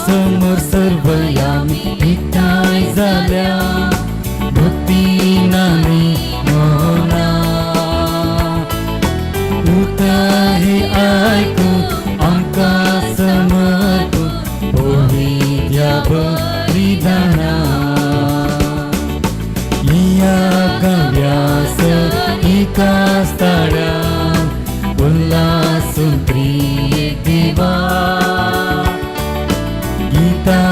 समोर सर्व आमी एकठांय जाल्या भक्तीन आमी मना उतर हें आयकून आमकां समर्पून पवित्र्या बलिदाना या गाव्यास एका स्थाळ्या उल्हासून प्रिय देवा गीता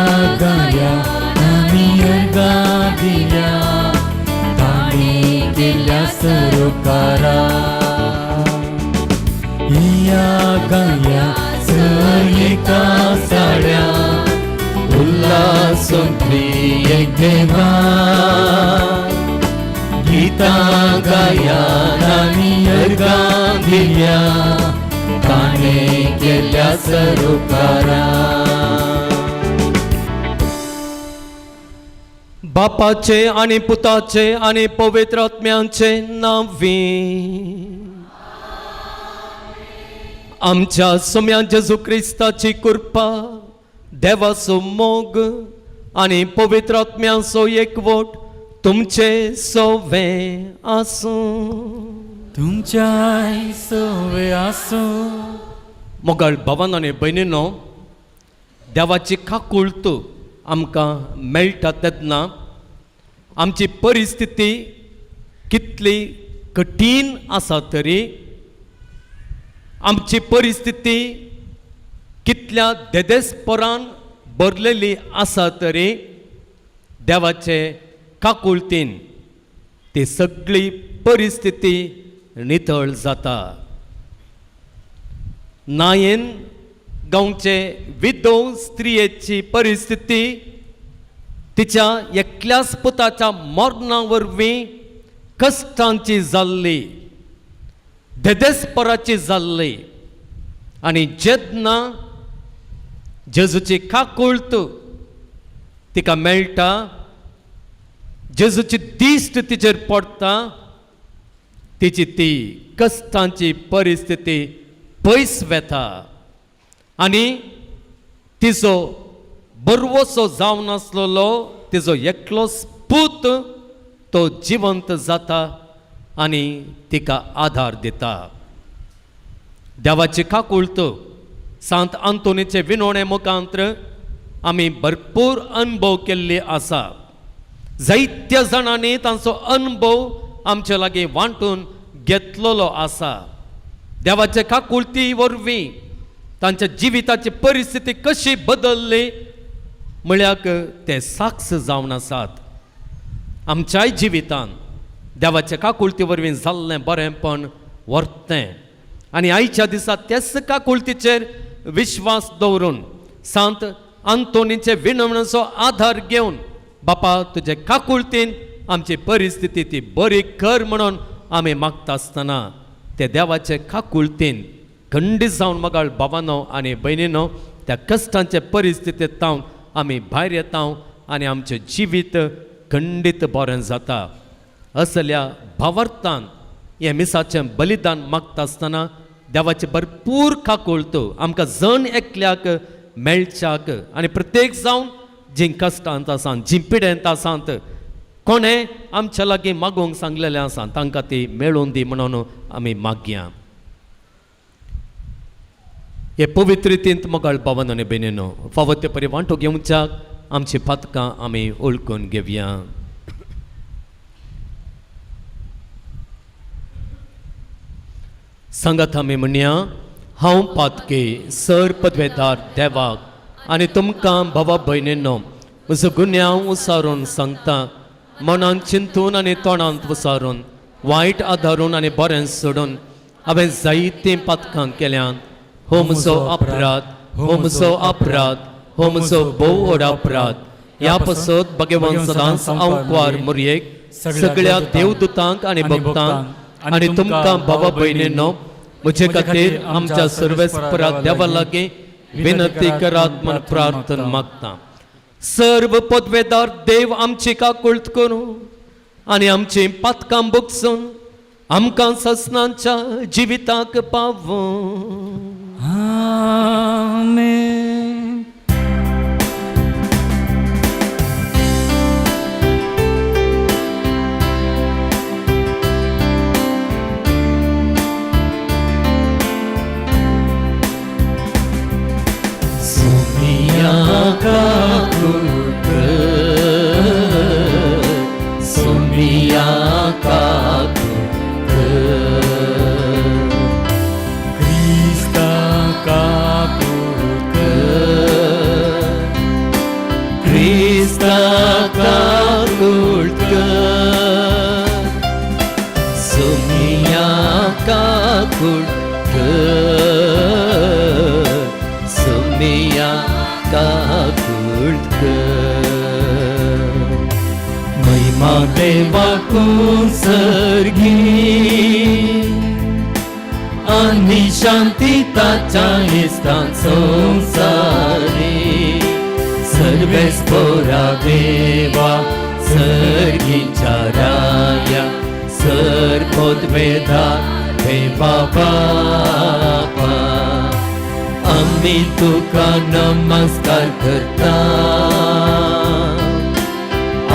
गाया आमी अर्घा दिल्या ताणें केल्या सरोकारा या गाया एका साड्या उल्हासून प्रिय देवा गीता गाया आमी अर्घा दिल्या ताणें केल्या सरोकारा. बापाचे आनी पुताचे आनी पवित्र आत्म्याचे नांवी आमच्या सोम्या जेजू क्रिस्ताची कृपा, देवाचो मोग आनी पवित्र आत्म्याचो एकवट तुमचे सोवे आसूं. तुमच्या सोवे आसूं. मोगाळ भावान आनी भयणीनो, देवाची काकुळट आमकां मेळटा तेन्ना आमची परिस्थिती कितली कठीण आसा तरी, आमची परिस्थिती कितल्या देदेसपरान भरलेली आसा तरी, देवाचे काकुळतीन ती सगळी परिस्थिती नितळ जाता. नायेन गांवचे विधव स्त्रियेची परिस्थिती तिच्या एकल्याच पुताच्या मरणा वरवीं कश्टांची जाल्ली, देदेसपराची जाल्ली आनी जेन्ना जेजूची काकुळट तिका मेळटा, जेजूची दिश्ट तिचेर पडटा, तिची ती कश्टांची परिस्थिती पयस वेता आनी तिचो बरवसो जावन आसलेलो तिजो एकलोच पूत तो जिवंत जाता आनी तिका आधार दिता. देवाची काकुळट सांत आंतोनीचे विनोणे मुखांत्र आमी भरपूर अनुभव केल्ली आसा. जायत्या जाणांनी तांचो अनुभव आमचे लागीं वांटून घेतलेलो आसा. देवाचे काकुळटी वरवीं तांच्या जिविताची परिस्थिती कशी बदलली म्हळ्याक ते साक्ष जावन आसात. आमच्याय जिवितान देवाच्या काकुळटी वरवीं जाल्लें बरेंपण व्हरतें आनी आयच्या दिसा त्याच काकुळटीचेर विश्वास दवरून सांत आंतोनीचे विनवणेचो आधार घेवन बापा तुजे काकुळटीन आमची परिस्थिती ती बरी कर म्हणून आमी मागता आसतना ते देवाचे काकुळटीन खंडीत जावन मगाळ बाबानो आनी भयणीनो त्या कश्टांचे परिस्थितींत तावन आमी भायर येता आनी आमचें जिवीत खंडीत बरें जाता. असल्या भावार्थान हें मिसाचें बलिदान मागता आसतना देवाचें भरपूर काकुळट आमकां जण एकल्याक मेळच्याक आनी प्रत्येक जावन जीं कश्टांत आसात, जीं पिडेंत आसात, कोणें आमच्या लागीं मागूंक सांगलेलें आसा तांकां ती मेळून दी म्हणून आमी मागया. हे पवित्र रितींत मोगाळ भावान आनी भयणीनो फावो ते परी वांटो घेवच्याक आमची पातकां आमी वळखून घेवया. सांगात आमी म्हणया, हांव पातके सर पदवेदार देवाक आनी तुमकां भावा भयणीनो म्हजो गुन्यांव उसारून सांगता, मनान चिंतून आनी तोंडांत उसारून वायट आदारून आनी बरें सोडून हांवें जायतीं पातकां केल्यांत. हो म्हजो अपराध, हो म्हजो अपराध, हो म्हजो भोव व्हड अपराध. ह्या पासत भगवान सदांच आंकवार मुरयेक सगळ्या देवदूतांक आनी भक्तांक आनी तुमकां भावा भयणीनो म्हजे खातीर आमच्या सर्वेस्परा देवा लागीं विनंती करात म्हूण प्रार्थना मागता. सर्व पदवेदार देव आमची काकुळट करूं आनी आमची पातकां भोगसून आमकां ससनाच्या जिविताक पावूं. आमेन. काकूट कर, सोम्या काकूट कर। महिमा देवाकू सर्गी आनी शांती ताच्या इस्तान संवसारी। सर्वेस पोरा देवा सर्गीच्या राया, सर पदवेदा देवा बापा, आमी तुका नमस्कार करता,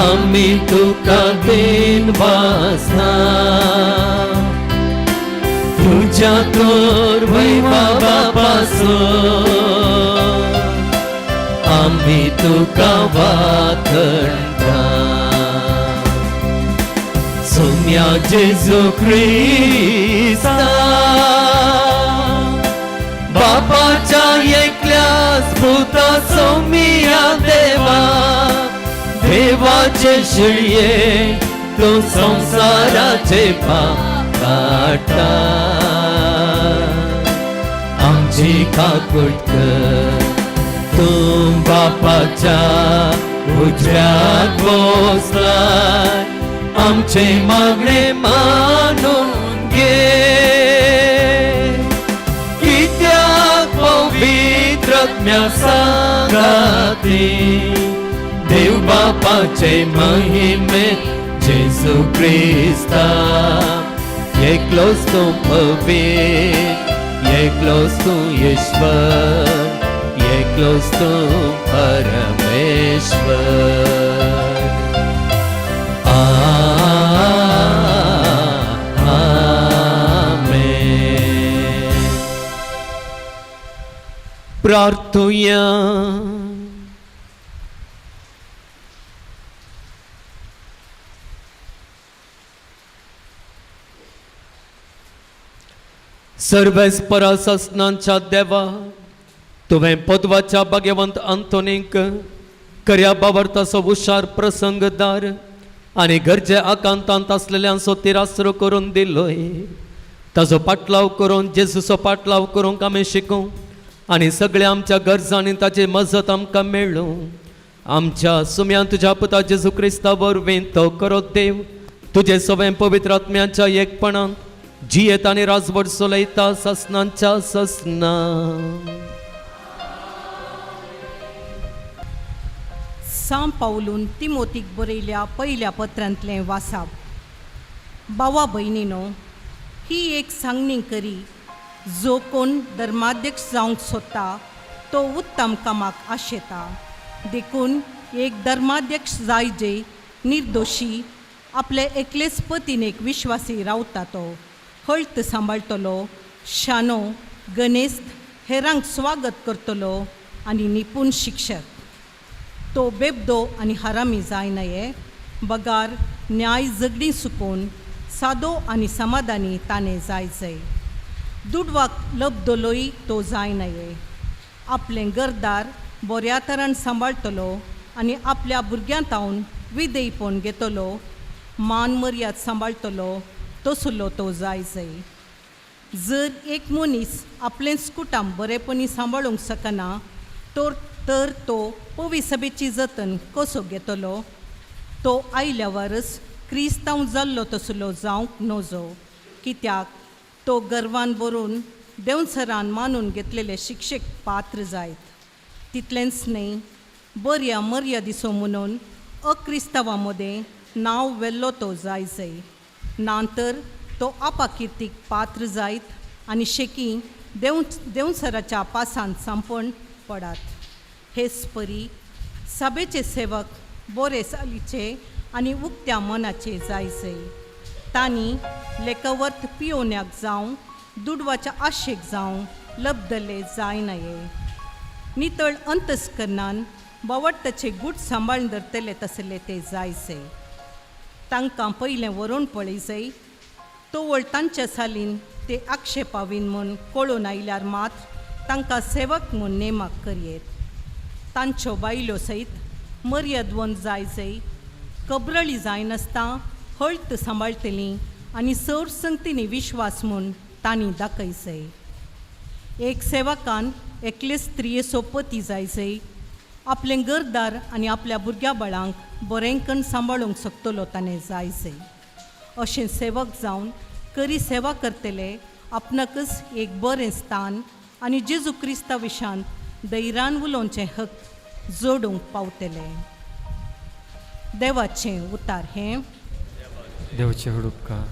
आमी तुका then वासना। तुज्या तर वैभवा पासून आमी तुका वाखणता। सोम्या जेजू क्रिस्ता, बापाच्या एकल्या पुता सोमिया देवा, देवाचे शिळये तूं संवसाराचे पाप काडटा, आमची काकूट कर। तूं बापाच्या उजव्याक बसलाय, आमचे मागणे मानून घे। कित्याक पवित्र आत्म्या सांगाती, देव बापाचे महिमे जेजू क्रिस्ता, एकलोच तूं पवित्र, एकलोच तूं ईश्वर, एकलोच तूं परमेश्वर। आमेन। प्रार्थुया। सर्वेस्परा ससनांच्या देवा, तुवें पदवाच्या भाग्यवंत अंतोनीक खऱ्या बावर्ताचो हुशार प्रसंगदार आनी गरजे आकांतांत आसलेल्यांचो तिरासरो करून दिलोय। ताजो पाटलाव करून जेजूचो पाटलाव करूंक आमी शिकूं आनी सगळ्या आमच्या गरजांनी ताची मजत आमकां मेळूं। आमच्या सुम्यान तुज्या पुता जेजू क्रिस्ता वरवीं तो करो देव तुजे सवें पवित्र आत्म्याच्या एकपणांत जियेत आनी राजवट चलयता ससनांच्या ससना। सां पावलून तिमोतीक बरयल्या पयल्या पत्रांतलें वासाप। बावा भयणीनो, ही एक सांगणी करी, जो कोण धर्माध्यक्ष जावंक सोदता तो उत्तम कामाक आशेता। देखून एक धर्माध्यक्ष जाय जे निर्दोशी, आपले एकलेच पतीनेक विश्वासी रावता, तो हळत सांबाळटलो, शानो, गणेस्त, हेरांक स्वागत करतलो आनी निपूण शिक्षक। तो बेबदो आनी हरामी जाय नये, बगार न्याय झगडीं सुकोवन सादो आनी समाधानी ताणें जाय जाय। दुडवाक लबदलोय तो जाय नये। आपलें घरदार बऱ्या तरान सांबाळटलो आनी आपल्या भुरग्यां तावन विदेयपण घेतलो, मान मर्याद सांबाळटलो तसलो तो जाय जाय। जर एक मनीस आपलेंच कुटुंब बरेपणी सांबाळूंक शकना तर तो पवी सभेची जतन कसो घेतलो? तो आयल्यावरच क्रिस्तांव जाल्लो तसलो जावंक नजो, कित्याक तो गर्वान बरोवन देवसरान मानून घेतलेले शिक्षक पात्र जायत। तितलेंच न्हय, बऱ्या मर्यादिचो म्हणून अक्रिस्तांवा मदें नांव व्हेल्लो तो जाय जाय, ना तर तो आपाकिर्तीक पात्र जायत आनी शेकी देवसराच्या पासांत सांपण पडात। हेच परी सभेचे सेवक बरे चालीचे आनी उक्त्या मनाचे जाय जाय। तांणी लेखवर्त पियोन्याक जावं दुडवाच्या आशेक जावं लबदले जाय नये। नितळ अंतस्करणान बावडटाचे गूट सांबाळून धरतले तसले ते जाय जाय। तांकां पयलें व्हरून पळय जाय, तोवळ तांच्या सालीन ते आक्षेपावीन म्हूण कळून आयल्यार मात तांकां सेवक म्हूण नेमाक करयेत। तांच्यो बायलो सयत मर्यादवंत जाय जाय, कबरळी जायनासतना हळत सांबाळटलीं आनी सर संगतींनी विश्वास म्हूण तांणी दाखयचय. एक सेवकान एकले स्त्रियेचो पती जायजय, आपलें घरदार आनी आपल्या भुरग्या बाळांक बरेंकन सांबाळूंक शकतलो ताणें जायजय. अशें सेवक जावन करी सेवा करतले आपणाकच एक बरें स्थान आनी जेजू क्रिस्ता विशांत दैरान उलोवचें हक जोडूंक पावतले. देवाचें उतार हें. देवचे हुडुपकार.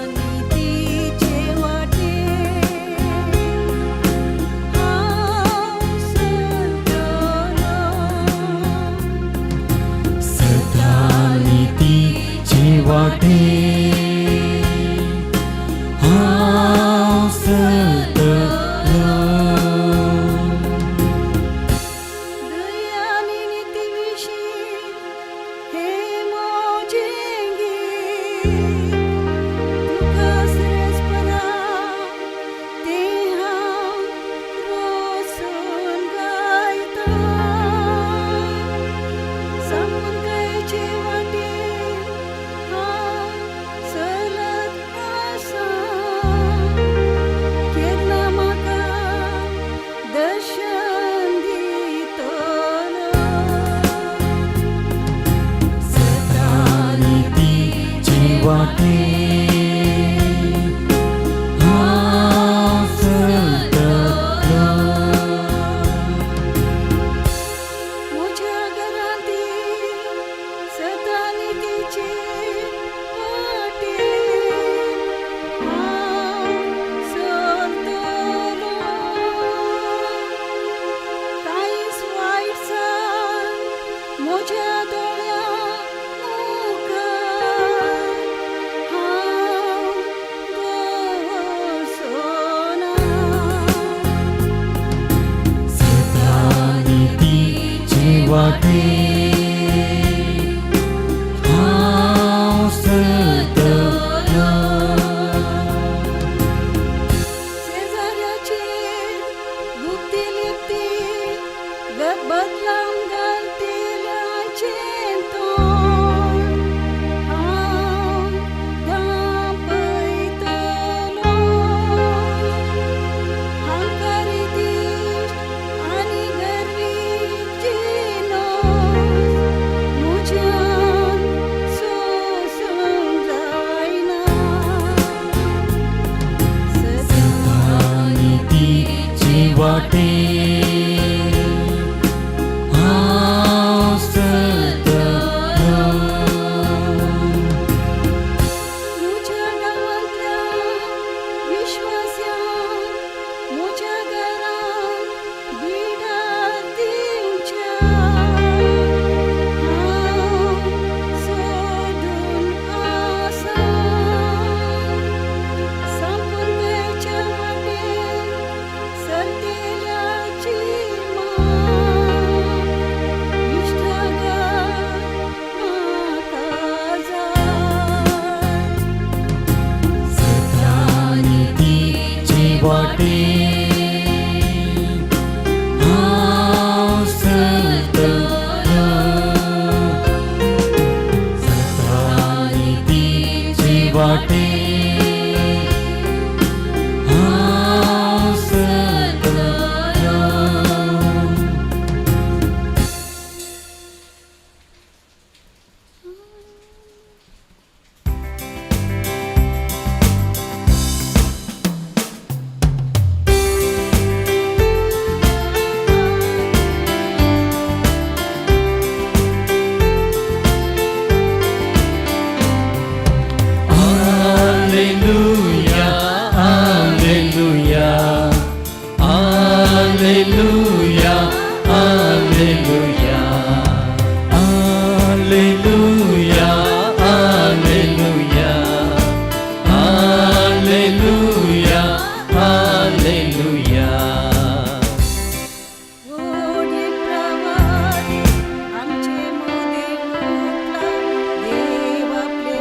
सतानितीचे वाटे हांव चलतलो, सदानितीचे वाटे हांव चलतलो. दया आनी निती विशीं हें म्हजें गीत, तुका श्रेयस्परा तें हांव रोसून गायतां. सामकायचे वाटेर हांव चलत आसा, केन्ना म्हाका दर्शन दितलो. सदानितीचे वाटे हांव चलतलो. म्हज्या घरांती सदानितीचे वाटेर हांव चलतलो, कांयच वायट चाल म्हज्या दोळ्यां मुखार हांव दवरचो ना. सदानितीचे वाटे हांव चलतलो. शेजाऱ्याचे गुप्ती लिप्ती बदलाम घालतेल्याचें तोंड हांव धांपयतलो. हांकारी दिश्ट आनी गर्वीक जिनोस म्हज्यान सोंसूंक जायना. सदानितीचे वाटे हांव चलतलो. म्हज्या गांवांतल्या विश्वास्यांक म्हज्या घरांत बिडार दिवच्या हांव सोदून आसा. संपुर्वेच्या वाटेर चलतेल्याची मान इश्टागत म्हाका जाय. सदानितीचे वाटे हांव चलतलो. सदानितीचे वाटे हांव चलतलो. Alleluia, Alleluia, Alleluia, Alleluia, Alleluia, Alleluia, Alleluia, Alleluia. ओडी प्रवादी आमचे मदें उठला, देव आपले.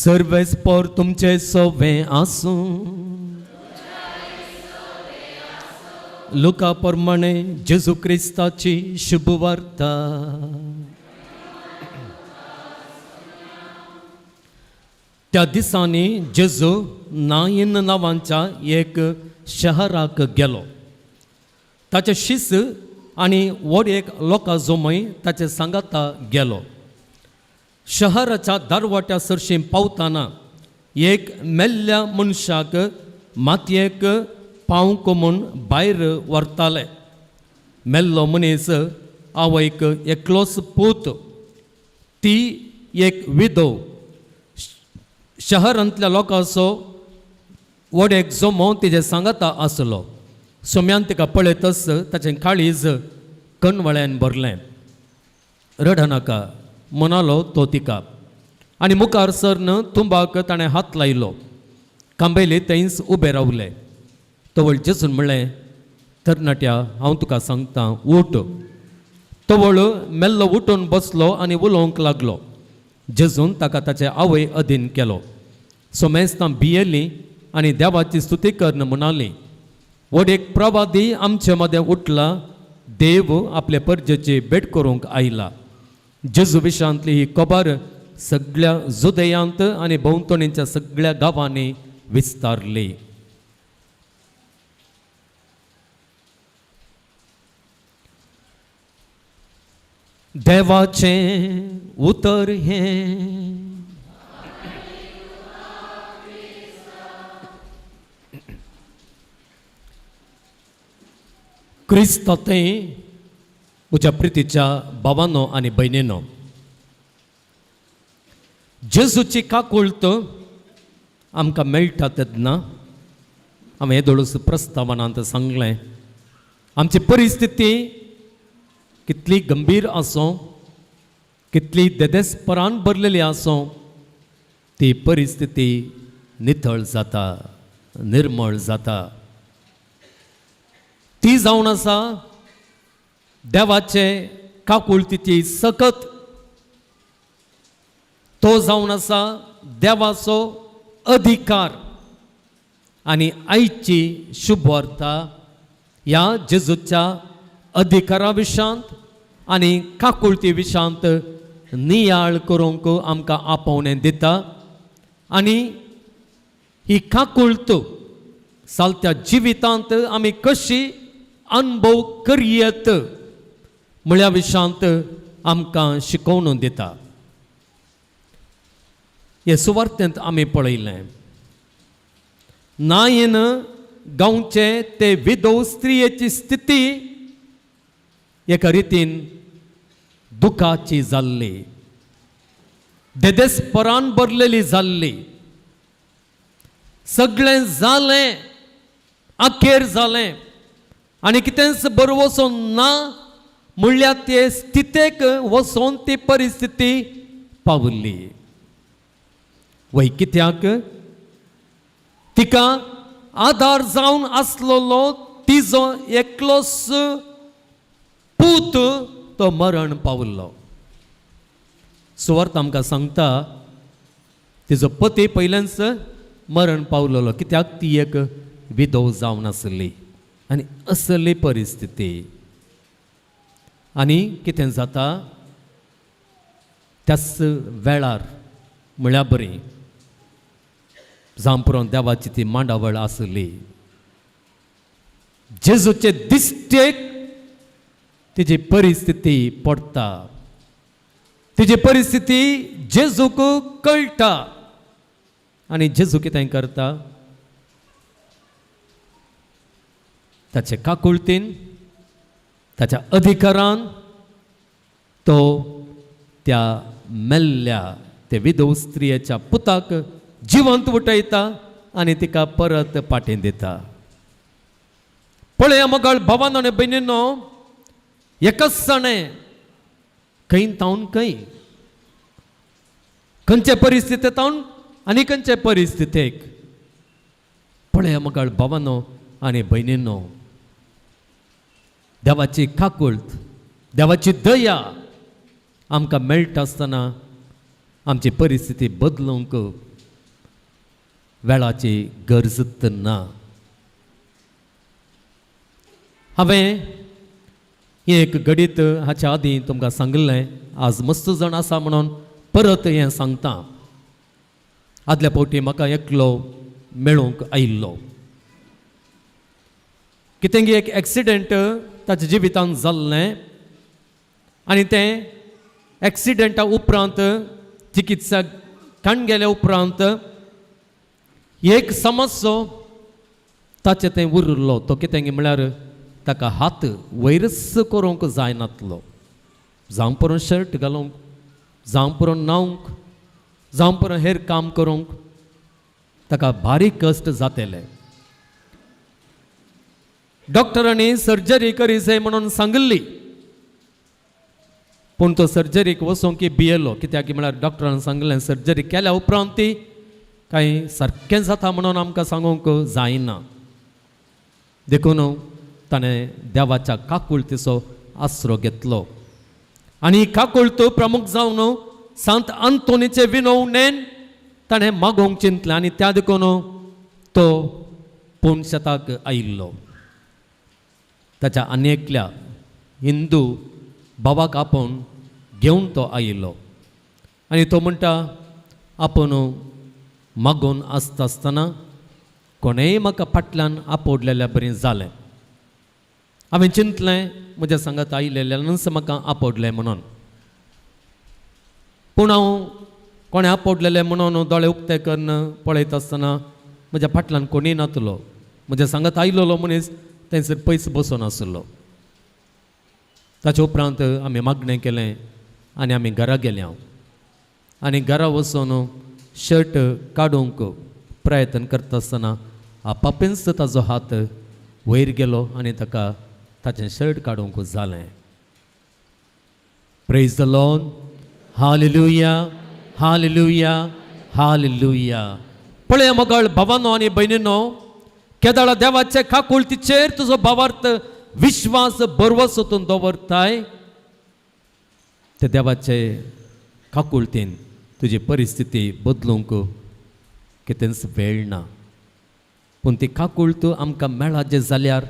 सर्वेस्पोर तुमचे सोवे आसूं. लुका प्रमाणे जेजू क्रिस्ताची शुभवार्ता. त्या दिसांनी जेजू नायन नांवांच्या एक शहराक गेलो. ताचे शिस आनी व्हड एक लोकां जमय ताचे सांगाता गेलो. शहराच्या दारवाट्या सरशीं पावतना एक मेल्ल्या मनशाक मातयेक पावंक म्हूण भायर व्हरताले. मेल्लो मनीस आवयक एकलोच पूत, ती एक विधव. शहरांतल्या लोकांचो व्हड एक जमो तिजे सांगाता आसलो. सोम्यान तिका पळयतच ताचें काळीज कणवळ्यान भरलें. रडनाका म्हणालो तो तिका आनी मुखार सरन तुंबाक ताणें हात लायलो. कांबेली थंयच उबे रावले. तवळ जेजून म्हणलें, तरणाट्या, हांव तुका सांगता, उठ. तवळ मेल्लो उठून बसलो आनी उलोवंक लागलो. जेजून ताका ताचे आवय अधीन केलो. सोमेस्तां भियेलीं आनी देवाची स्तुती करून म्हणाली, व्हड एक प्रवादी आमचे मदें उठला, देव आपले परजेची भेट करूंक आयला. जेजू विशांतली ही खबर सगळ्या जुदयांत आनी भोंवतणीच्या सगळ्या गांवांनी विस्तारली. देवाचें उतर हें. क्रिस्त थंय म्हज्या प्रितीच्या भावानो आनी भयणीनो, जेजूची काकुळत आमकां मेळटा तेन्ना हांवें येदोळूच प्रस्तावनांत सांगलें, आमची परिस्थिती कितली गंभीर आसूं, कितली देदेस्परान भरलेली आसूं, ती परिस्थिती नितळ जाता, निर्मळ जाता. ती जावन आसा देवाचे काकुळतीची सकत. तो जावन आसा देवाचो अधिकार. आनी आयची शुभवार्ता ह्या जेजूच्या अधिकारा विशांत आनी काकुळती विशांत नियाळ करूंक आमकां आपोवणें दिता. आनी ही काकुळत सालत्या जिवितांत आमी कशी अनुभव करयेत म्हळ्या विशांत आमकां शिकोवन दिता. हे सुवार्तेंत आमी पळयलें, नायन गांवचे ते विधव स्त्रियेची स्थिती एका रितीन दुखाची जाल्ली, देदेस्परान भरलेली जाल्ली. सगळें जालें, अखेर जालें आनी कितेंच बरो वचोन ना म्हणल्यार ते स्थितेक वचोन ती परिस्थिती पावली. वय कित्याक तिका आदार जावन आसलेलो तिजो एकलोच पूत तो मरण पावल्लो. सुवार्थ आमकां सांगता तिजो पती पयल्याच मरण पावलेलो, कित्याक ती एक विधव जावन आसली आनी असली परिस्थिती. आनी कितें जाता त्याच वेळार म्हळ्यार बरी जांपुरोन देवाची ती मांडावळ आसली. जेजूचे दिश्टेक तिजी परिस्थिती पडटा, तिजी परिस्थिती जेजूक कळटा. आनी जेजू कितें करता, ताचे काकुळतीन, ताच्या अधिकारान तो त्या मेल्ल्या ते विधव स्त्रियेच्या पुताक जिवंत उठयता आनी तिका परत पाटें दिता. पळया मगळ भावान आनी भयणीनो, एकच जाणें खंय तावन खंय, खंयचे परिस्थितींत तावन आनी खंयचे परिस्थितीक. पळया मगळ भावानो आनी भयणीनो, देवाची काकुळत, देवाची दया आमकां मेळटा आसतना आमची परिस्थिती बदलूंक वेळाची गरजच ना. हांवें एक घडीत हाच्या आदीं तुमकां सांगिल्लें, आज मस्त जाण आसा म्हणून परत हें सांगता. आदल्या फावटी म्हाका एकलो मेळूंक आयिल्लो. कितें एक एक्सिडेंट ताच्या जिवितांत जाल्लें आनी तें एक्सिडेंटा उपरांत चिकित्सा काण गेल्या उपरांत एक समस्यो ताचें तें उरिल्लो. तो कितें म्हळ्यार ताका हात वयरच करूंक जायनातलो, जावं पुरो शर्ट घालूंक, जावं पुरो न्हावंक, जावं पुरो हेर काम करूंक ताका बारीक कश्ट जातले. डॉक्टरांनी सर्जरी करी जाय म्हणून सांगिल्ली, पूण तो सर्जरीक वचोंक भियेलो. कित्याक म्हळ्यार डॉक्टरान सांगलें सर्जरी केल्या उपरांत ती कांय सारकें जाता म्हणून आमकां सांगूंक जायना. देखून ताणें देवाच्या काकुळतीचो आसरो घेतलो आनी काकुळत प्रमुख जावन सांत आंतोनीचे विनवणेन ताणें मागोवंक चिंतलें आनी त्या देखून तो पोनशेताक आयिल्लो. ताच्या आनी एकल्या हिंदू भावाक आपोवन घेवन तो आयिल्लो आनी तो म्हणटा आपूण मागोवन आसता आसतना कोणेय म्हाका फाटल्यान आपोडलेल्या बरें जालें. हांवें चिंतलें म्हज्या सांगात आयिल्ल्यानूच म्हाका आपोडलें म्हणून, पूण हांव कोणें आपोडलेलें म्हणून दोळे उक्ते करून पळयता आसतना म्हज्या फाटल्यान कोणूय नातलो. म्हज्या सांगात आयिल्लो मनीस थंयसर पयस बसून आशिल्लो. ताचे उपरांत आमी मागणें केलें आनी आमी घरा गेले. हांव आनी घरा वचून शर्ट काडूंक प्रयत्न करता आसतना आपापेंच ताजो हात वयर गेलो आनी ताका ताचें शर्ट काडूंक जालें. Praise the Lord, hallelujah, hallelujah, hallelujah. पळय मगळ भावानो आनी भयणीनो, केदाळा देवाचे काकुळतीचेर तुजो भावार्थ विश्वास भरवसो तूं दवरताय, ते देवाचे काकुळतीन तुजी परिस्थिती बदलूंक कितेंच वेळ ना. पूण ती काकुळत आमकां मेळाचें जाल्यार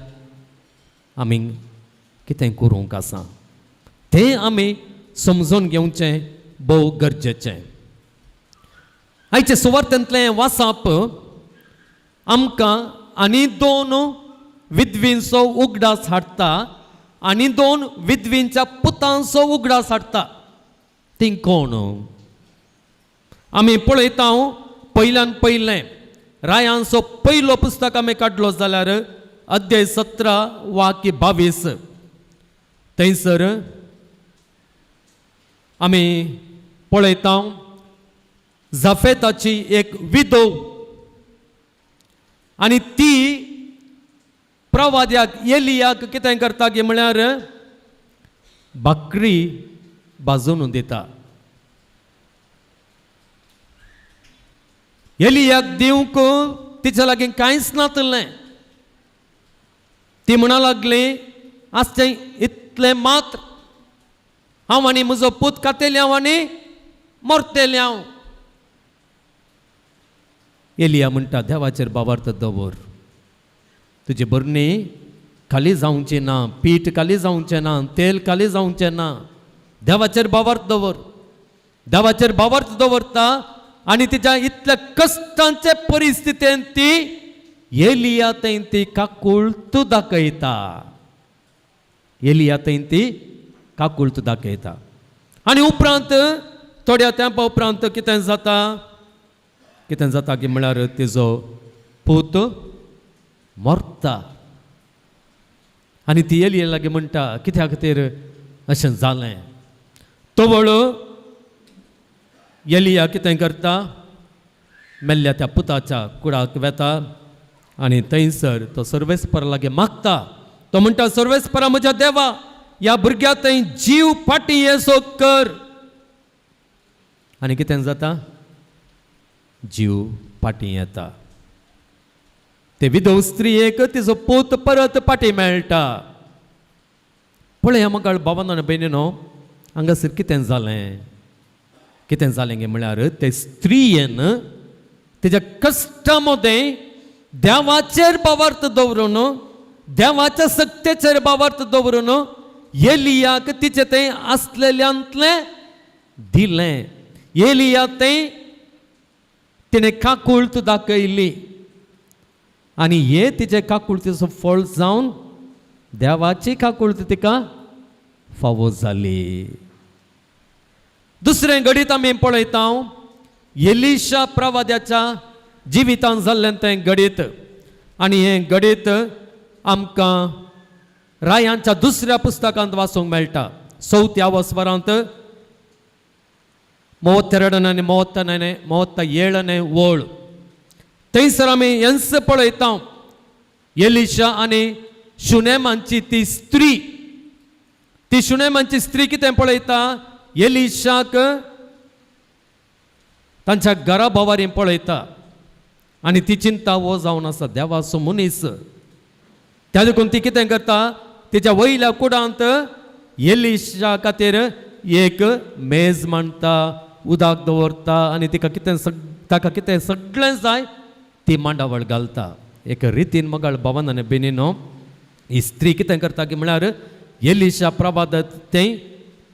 आमी कितें करूंक आसा तें आमी समजून घेवचें भोव गरजेचें. आयचे सुवार्थांतलें वाचप आमकां आनी दोन विधवींचो उगडास हाडटा आनी दोन विधवींच्या पुतांचो उगडास हाडटा. तीं कोण आमी पळयता. पयल्यान पयलें रायांचो पयलो पुस्तक आमी काडलो जाल्यार अध्याय 17 वाक्य 22 थंयसर आमी पळयता जफेताची एक विधव आनी ती प्रवाद्याक एलियाक कितें करता की म्हळ्यार भाकरी भाजून दिता. एलियाक दिवंक तिच्या लागीं कांयच नातलें. ती म्हणा लागली आसचें इतलें मात्र, हांव आनी म्हजो पूत खातेली हांव आनी मरतेली हांव. एलिया म्हणटा देवाचेर बाबार्थ दवर, तुजी बरणी खाली जावचें ना, पीठ खाली जावचें ना, तेल खाली जावचें ना, देवाचेर बाबार्थ दवर. देवाचेर बाबार्थ दवरता आनी तिच्या इतल्या कश्टांचे परिस्थितीन ती एलिया थंय ती काकुळत दाखयता. एलिया थंय ती काकुळत दाखयता. आनी उपरांत थोड्या तेंपा उपरांत कितें जाता, कितें जाता की म्हळ्यार तिजो पूत मरता आनी ती एलिया लागीं म्हणटा कित्या खातीर अशें जालें. तवळ एलिया कितें करता, मेल्ल्या त्या पुताच्या कुडाक वेता आनी थंयसर तो सर्वेस्परा लागीं मागता. तो म्हणटा सर्वेस्परा म्हज्या देवा, ह्या भुरग्या थंय जीव फाटीं येसो कर. आनी कितें जाता, जीव फाटीं येता. ते विधव स्त्रियेक तिजो पूत परत फाटीं मेळटा. पळय म्हाका भावानो आनी भयणीनो, हांगासर कितें जालें, कितें जालें गे म्हळ्यार ते स्त्रियेन तिच्या कश्टा मदें देवाचेर भावार्थ दवरून, देवाच्या सक्तेचेर भावार्थ दवरून एलियाक तिचें तें आसलेल्यांतलें दिलें. एलिया तें तिणें काकुळट दाखयली आनी हे तिचे काकुळतीचो फळ जावन देवाची काकुळट तिका फावो जाली. दुसरें घडीत आमी पळयता एलिशा प्रवाद्याच्या जिवितांत जाल्लें तें घडीत आनी हें घडीत आमकां रायांच्या दुसऱ्या पुस्तकांत वाचूंक मेळटा. चवथ्या वस्वरांत 32 आनी 37 वळ थंयसर आमी हेंच पळयता. एलिशा आनी शुनेमांची ती स्त्री, ती शुनेमांची स्त्री कितें पळयता, एलिशाक तांच्या घरा भोवारी पळयता आनी ती चिंता हो जावन आसा देवाचो मनीस. त्या देखून ती कितें करता, तिच्या वयल्या कुडांत एलिशा खातीर एक मेज मांडटा, उदक दवरता आनी तिका कितें ताका कितें सगळें जाय ती मांडावळ घालता. एक रितीन मगाळ भवन आनी बेनीनो ही स्त्री कितें करता की म्हळ्यार एलिशा प्रभात तें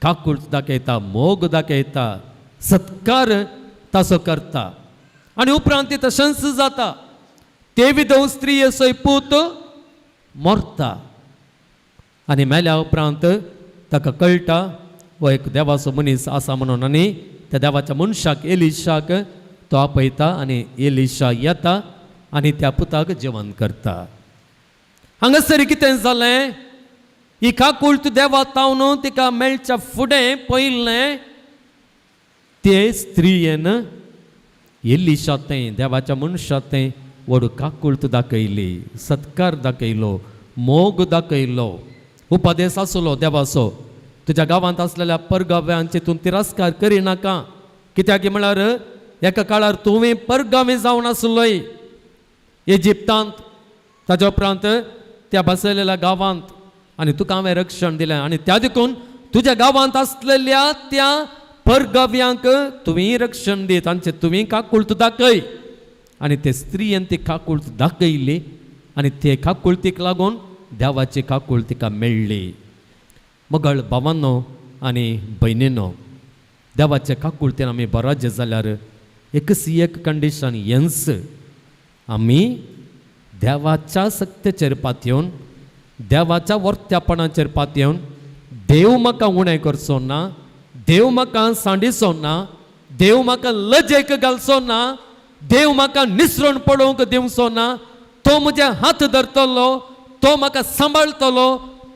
काकूळ दाखयता, मोग दाखयता, सत्कार ताचो करता आनी उपरांत ती तशेंच जाता. ते विधव स्त्रीयेचो पूत मरता आनी मेल्या उपरांत ताका कळटा हो एक देवाचो मनीस आसा म्हणून आनी त्या देवाच्या मनशाक एलिशाक तो आपयता आनी एलिशा येता आनी त्या पुताक जेवण करता. हांगासर कितें जालें, ही काकुळट देवा तावन तिका मेळच्या फुडें पयलें ते स्त्रियेन एलिशा तें देवाच्या मनशा तें व्हड काकुळट दाखयली, सत्कार दाखयलो, मोग दाखयलो. उपदेस आसलो देवाचो, तुज्या गांवांत आसलेल्या परगाव्यांचे तूं तिरस्कार करिनाका, कित्याक म्हळ्यार एका काळार तुवें परगावी जावन आसलोय इजिप्तांत, ताज्या उपरांत त्या बसयलेल्या गांवांत आनी तुका हांवें रक्षण दिलें आनी त्या देखून तुज्या गांवांत आसलेल्या त्या परगाव्यांक तुवें रक्षण दी, तांचे तुवें काकुळट दाखय. आनी ते स्त्रियेन ती काकुळट दाखयली आनी ते काकुळटीक लागून देवाची काकुळट तिका मेळ्ळी. मगळ भावांनो आनी भयणीनो, देवाच्या काकुळटेन आमी बराजे जाल्यार एकच एक कंडिशन हेंच, आमी देवाच्या सक्तेचेर पातयेवन, देवाच्या वर्त्यापणाचेर पातयेवन देव म्हाका उणें करचो ना, देव म्हाका सांडिचो ना, देव म्हाका लजेक घालचो ना, देव म्हाका निसरण पडोवंक दिवचो ना, तो म्हजे हात धरतलो, तो म्हाका सांबाळटलो,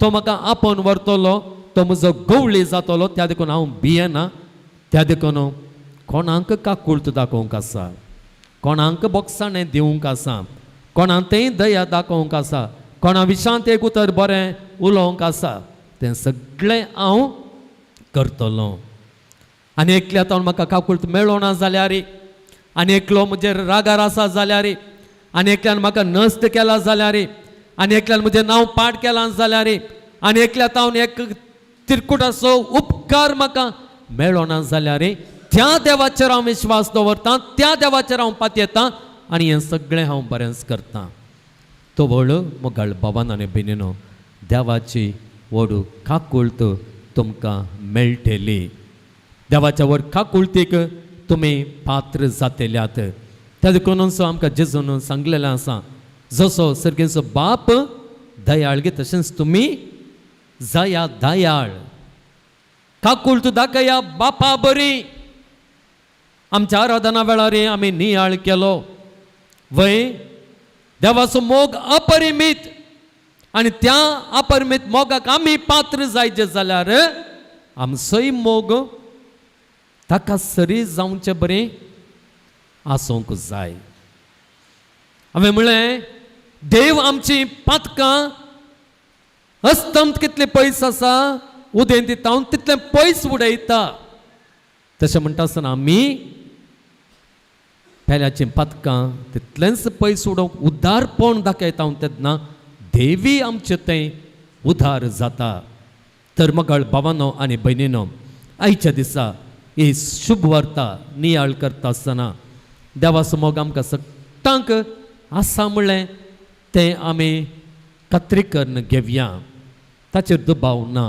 तो म्हाका आपोवन व्हरतलो, तो म्हजो गवळी जातलो. त्या देखून हांव भियेना. त्या देखून कोणाक काकुळट दाखोवंक आसा, कोणाक बोगसाणें दिवंक आसा, कोणाक तें दया दाखोवंक आसा, कोणा विशांत एक उतर बरें उलोवंक आसा, तें सगळें हांव करतलो. आनी एकल्या तावन म्हाका काकुळट मेळोना जाल्यार, आनी एकलो म्हजेर रागार आसा जाल्यार, आनी एकल्यान म्हाका नश्ट केला जाल्यार, आनी एकल्यान म्हजें नांव पाड केलां जाल्यार, आनी एकल्या तावन एक तिरकुटाचो उपकार म्हाका मेळोना जाल्यार, त्या देवाचेर हांव विश्वास दवरतां, त्या देवाचेर हांव पातयेतां आनी हें सगळें हांव बरेंच करतां. तो व्हड मोगाळ बाबान आनी भयणीनो, देवाची व्हड काकुळट तुमकां मेळटली. देवाच्या व्हड काकुळटीक तुमी पात्र जातल्यात. त्या देखून आमकां जेजून सांगलेलें आसा, जसो सर्गेचो बाप दयाळ गे तशेंच तुमी जाया दयाळ. काकुळट दाखया बापा बरी. आमच्या आराधना वेळार आमी नियाळ केलो वय, देवाचो मोग अपरिमीत आनी त्या अपरिमीत मोगाक आमी पात्र जायचे जाल्यार आमचोय मोग ताका सरी जावचे बरें आसूंक जाय. हांवें म्हणलें, देव आमची पातकां अस्तंत कितले पयस आसा उदेंती तावन तितलें पयस उडयता. तशें म्हणटा आसतना आमी पेल्याचीं पातकां तितलेंच पयस उडोवंक उदारपण दाखयता तेन्ना देवी आमचें तें उदार जाता. तर मगळ भावानो आनी भयणीनो, आयच्या दिसा ही शुभ वार्ता नियाळ करता आसतना देवाचो मोग आमकां सगळ्यांक आसा म्हणलें तें आमी खात्री करून घेवया, ताचेर दुबाव ना.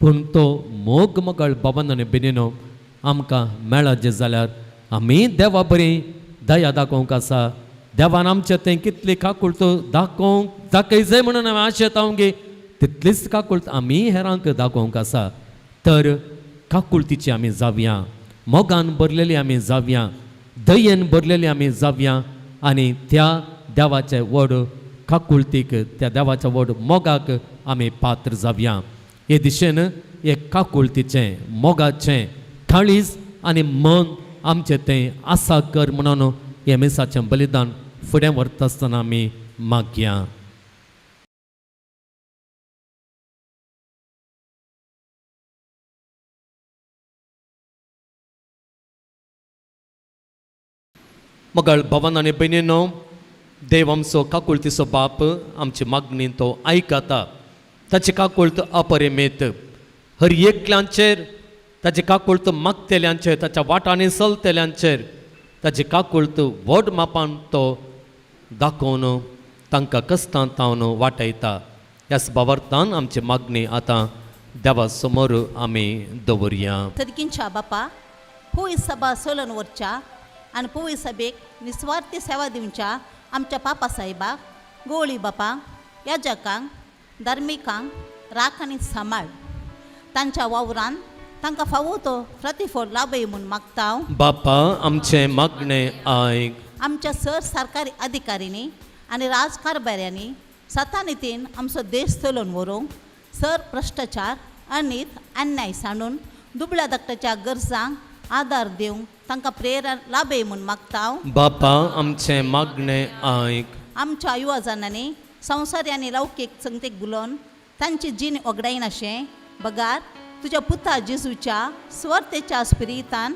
पूण तो मोग मोगाळ बाबान आनी भयणीनो आमकां मेळत जाल्यार आमी देवा बरी दया दाखोवंक आसा. देवान आमचें तें कितली काकुळट दाखोवंक दाखय जाय म्हणून आमी आशेता गे तितलीच काकुळट आमी हेरांक दाखोवंक आसा. तर काकुळटीची आमी जावया, मोगान भरलेली आमी जावया, दयेन भरलेली आमी जावया आनी त्या देवाचे व्हड काकुळटीक, त्या देवाच्या व्हड मोगाक आमी पात्र जावया. हे दिशेन एक काकुळटीचें मोगाचें काळीज आनी मन आमचें तें आसा कर म्हणून हें मिसाचें बलिदान फुडें व्हरता आसतना आमी मागया. मगळ भवन आनी भयणीनो, देव आमचो काकुळतीचो बाप आमची मागणी तो आयकता. ताची काकुळत अपरिमेत हर एकल्यांचेर, ताची काकुळत मागतेल्यांचेर, ताच्या वाटांनी चलतेल्यांचेर ताची काकुळत व्हड मापान तो दाखोवन तांकां कश्टां तावन वाटयता. ह्याच बाबर्थान आमची मागणी आतां देवा समोर आमी दवरया. तर्कींच्या बापा पोळी सभा सोलन वरच्या आनी पोळी सभेक निस्वार्थी सेवा दिवच्या आमच्या पापा साहेबाक, गोवळी बापांक, याजकांक, धार्मिकांक राख आनी सांबाळ. तांच्या वावरान तांकां फावो तो प्रतिफळ लाभय म्हूण मागता हांव. बापा आमचें मागणें आयक. आमच्या सर सरकारी अधिकाऱ्यांनी आनी राजकारभाऱ्यांनी सतानितीन आमचो देश चलोवन व्हरूंक सर भ्रश्टाचार अनीत अन्याय सांडून दुबळ्या धाकट्याच्या गरजांक आदार दिवंक तांकां प्रेरणा लाभय म्हूण मागता हांव. बापा आमचें मागणें आयक. आमच्या युवा जाणांनी संवसारी आनी लौकीक संगतीक गुलोवन तांची जीण ओगडायनाशें बगार तुज्या पुता जेजूच्या स्वर्थेच्या स्पिरितान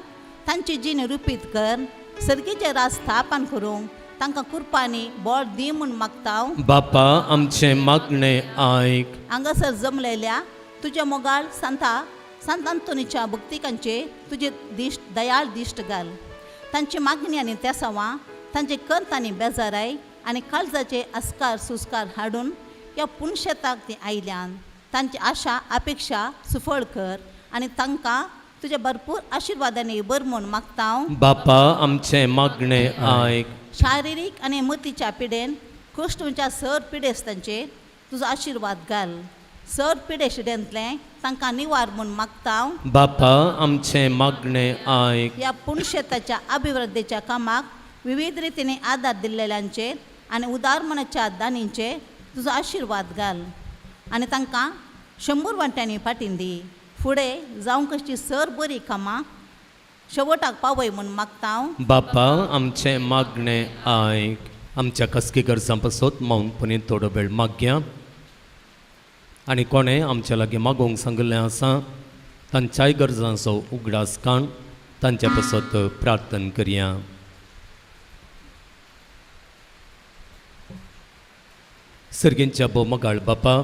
तांची जीण रुपीत कर सर्गीचें राज स्थापन करूंक तांकां कुरपांनी बळ दी म्हूण मागता हांव. बापा आमचें मागणें आयक. हांगासर जमलेल्या तुज्या मोगाळ सांता सांत अंतोनीच्या भक्तिकांचे तुजे दिश्ट दयाळ दिश्ट घाल. तांची मागणी आनी तेसावां तांचे कंत आनी बेजाराय आनी काळजाचे अस्कार सुस्कार हाडून ह्या पुनशेताक ती आयल्यान तांची आशा अपेक्षा सुफळ कर आनी तांकां तुज्या भरपूर आशिर्वादांनी बर म्हूण मागता हांव. बापा आमचें मागणें आयक. शारिरीक आनी मतीच्या पिडेन कुश्टूंच्या सर पिडेस्तांचेर तुजो आशिर्वाद घाल. सर पिडेशिडेंतलें तांकां निवार म्हूण मागता हांव. बापा आमचें मागणें आयक. ह्या पुणशेताच्या अभिवृद्धीच्या कामाक विविध रितीने आदार दिल्लेल्यांचेर आनी उदार मनाच्या दानींचेर तुजो आशिर्वाद घाल आनी तांकां 100 वांट्यांनी फाटीन दी. फुडें जावंक कशी सर बरी कामां शेवटाक पावय म्हूण मागता हांव. बापा आमचें मागणें आयक. आमच्या कसकी गरजां पासत मौनपणी थोडो वेळ मागया आनी कोणें आमच्या लागीं मागोवंक सांगिल्लें आसा तांच्याय गरजांचो उगडास काण तांच्या पासत प्रार्थना करया. सर्गींच्या भोव मोगाळ बापा,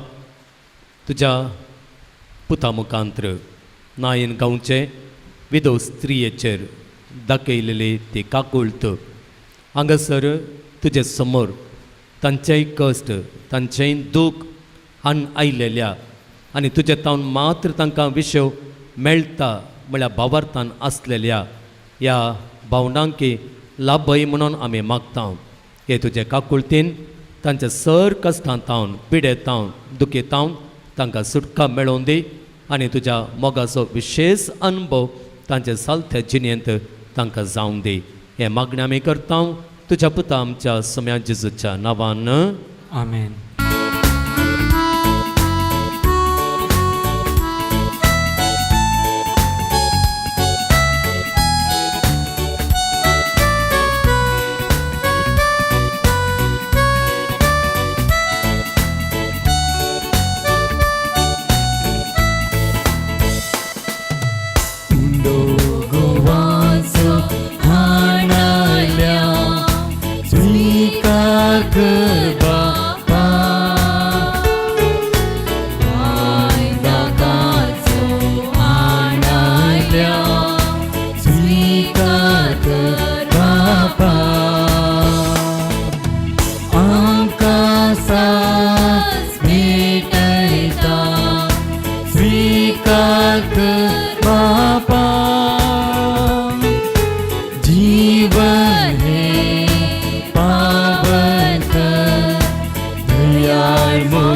तुज्या पुता मुखांत्र नायन गांवचे विदो स्त्रियेचेर दाखयलेली ती काकुळट हांगासर तुजे समोर तांचेय कश्ट तांचेय दूख हाण आयलेल्या आनी तुजे तावन मात्र तांकां विशय मेळटा म्हळ्यार भावार्थान आसलेल्या ह्या भावनांकी लाभय म्हणून आमी मागता. हे तुजे काकुळटीन तांच्या सर कश्टां तावन पिडेतावन दुखेतावन तांकां सुटका मेळोवन दी आनी तुज्या मोगाचो विशेश अनुभव तांचे सालत्या जिणेंत तांकां जावन दी. हें मागणें आमी करता तुज्या पुता आमच्या सम्या जेजूच्या नांवान. आमेन. स्वीकार कर बापा.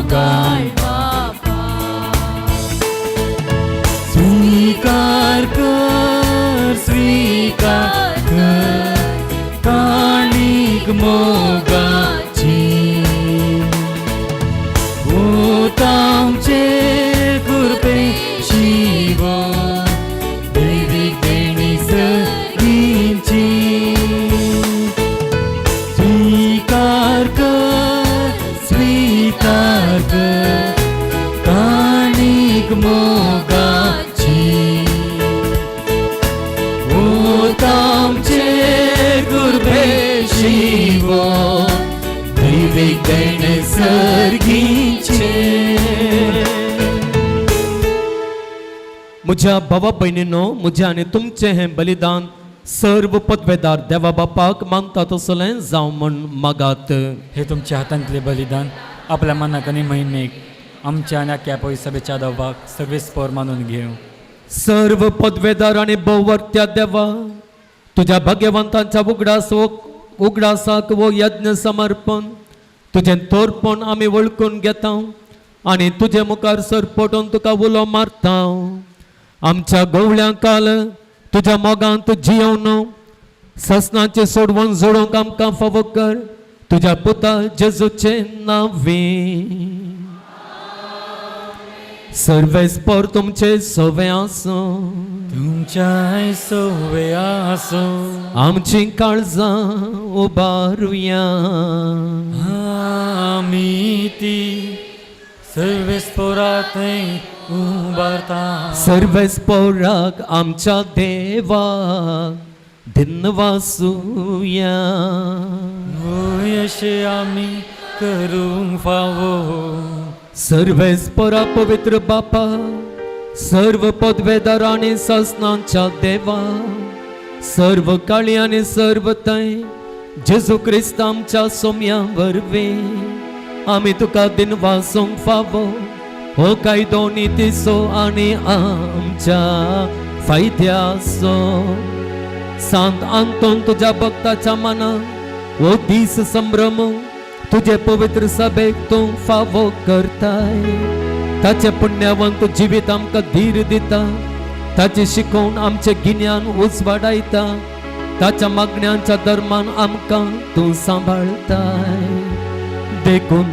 मोगाळ बापा. स्वीकार कर, स्वीकार कर काणीक मोगाची, आमचेर कृपे शिवो दैवीक देणी सगळींची. स्वीकार कर, स्वीकार कर काणीक मोगाची, आमचेर कृपे शिवो दैवीक देणे सर्गीचे. म्हज्या भावा भयणीनो, म्हजें आनी तुमचें हें बलिदान सर्व पदवेदार देवा बापाक मानता तसलें जावं म्हूण मागात. हे तुमच्या हातांतले बलिदान आपल्या मनाक आनी महिमेक आमच्या आनी आख्या पवित्र दवाक सगळे मानून घेवं. सर्व पदवेदार आनी भोववर्त्या देवा, तुज्या भाग्यवंतांच्या उगडास उगडासाक वो यज्ञ समर्पण तुजें तोरपण आमी वळखून घेता आनी तुजे मुखार सरपटून तुका उलो मारता. आमच्या गवळ्यां काल तुज्या मोगांत जियोवन ससनाचें सोडवण जोडूंक आमकां फावो कर, तुज्या पुता जेजूचें नांवे. सर्वेस्पर तुमचे सवे आसूं. तुमच्या सवे आसूं. आमची काळजां उबारुया. आमी ती सर्वेस्पोरा थंय उबारता. सर्वेस्पोराक आमच्या देवाक दिनवासुया. अशें आमी करूंक फावो. सर्वेस्पोरा पवित्र बापा, सर्व पदवेदार आनी ससनांच्या देवा, सर्व काळी आनी सर्व थंय जेजू क्रिस्त आमच्या सोम्या वरवीं आमी तुका दिनवासूंक फावो. हो कायदो नितीचो आनी आमच्या फायद्याचो. सांत आंतोन तुज्या भक्ताच्या मनान हो दीस संभ्रम तुजे पवित्र सभेक तूं फावो करताय. ताचे पुण्यवंत जिवीत आमकां धीर दिता, ताची शिकोवन आमचें गिन्यान उजवाडायता, ताच्या मागण्यांच्या धर्मान आमकां तूं सांबाळताय. देखून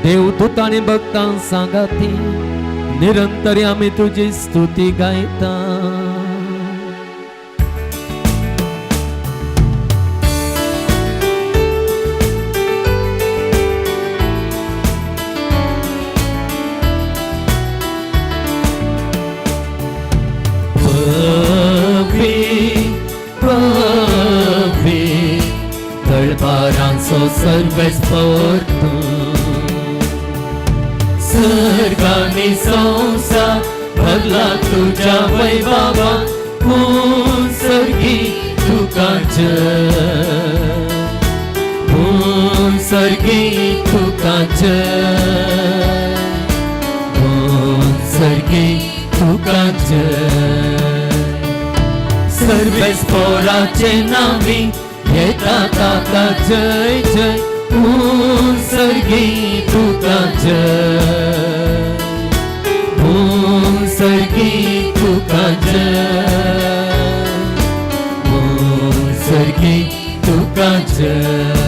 देवदूत आनी भक्तां सांगाती निरंतर आमी तुजी स्तुती गायता. पवी तळपारांचो सर्वेस्पर तूं, सर्गानी संवसार भरला तुज्या वैभवा, पूण सर्गी तुका जय, पूण सर्गी तुका जय, पूण सर्गी तुका जय. सर्वेस्पोराचे नावी येता ताका जय जय, पूण सर्गी तुका जय, पूण सर्गी तुका जय, पूण सर्गी तुका जय.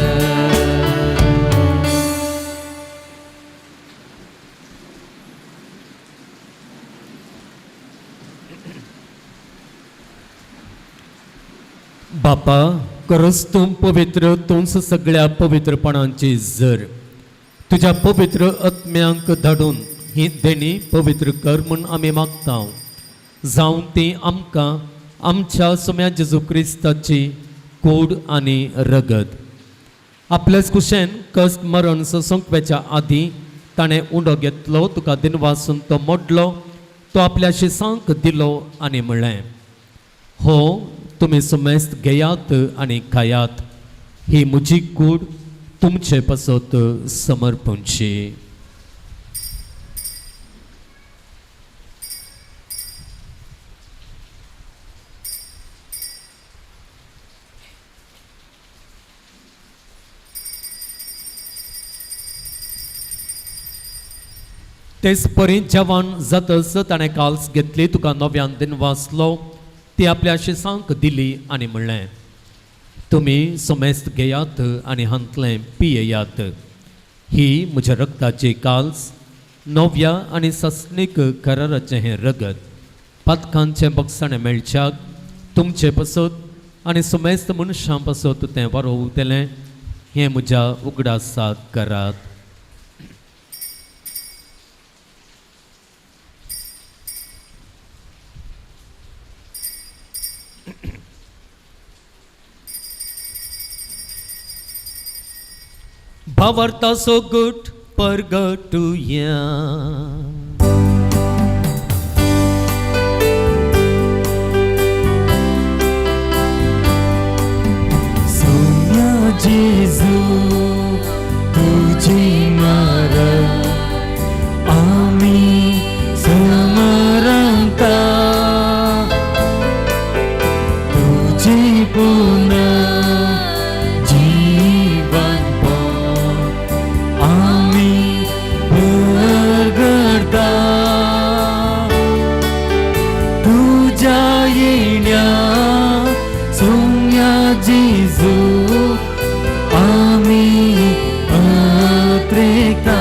बापा, खरोच तूं पवित्र, तूंच सगळ्या पवित्रपणांची जर. तुज्या पवित्र आत्म्यांक धाडून ही देणी पवित्र कर म्हूण आमी मागता. जावं ती आमकां आमच्या सोम्या जेजू क्रिस्ताची कूड आनी रगत. आपल्याच कुशेन कश्ट मरण सोंकप्याच्या आदीं ताणें उंडो घेतलो, तुका दिनवासून तो मोडलो, तो आपल्या शिसांक दिलो आनी म्हणलें, हो तुमी सुमेस्त घेयात आनी खायात, ही म्हजी कूड तुमचे पासत समर्पणची. तेच परी जेवण जातच ताणें काल्स घेतली, तुका नव्यान दिन वाचलो, ती आपल्या शिसांक दिली आनी म्हणलें, तुमी समेस्त घेयात आनी हांतलें पियेयात. ही म्हज्या रक्ताची काल्स, नव्या आनी सस्नीक कराराचें हें रगत, पातकांचें बक्षाणें मेळच्याक तुमचे पासत आनी समेस्त मनशां पासत तें वारोवतलें. हें म्हज्या उगडासाक करात. भावार्थाचो गुट परगटुया. सोम्या जेजू तुजी मरण आमी समरता, तुजी पुनः जीवन आमी परगडता. तुज्या येण्या सोम्या जेजू आमी अत्रेता.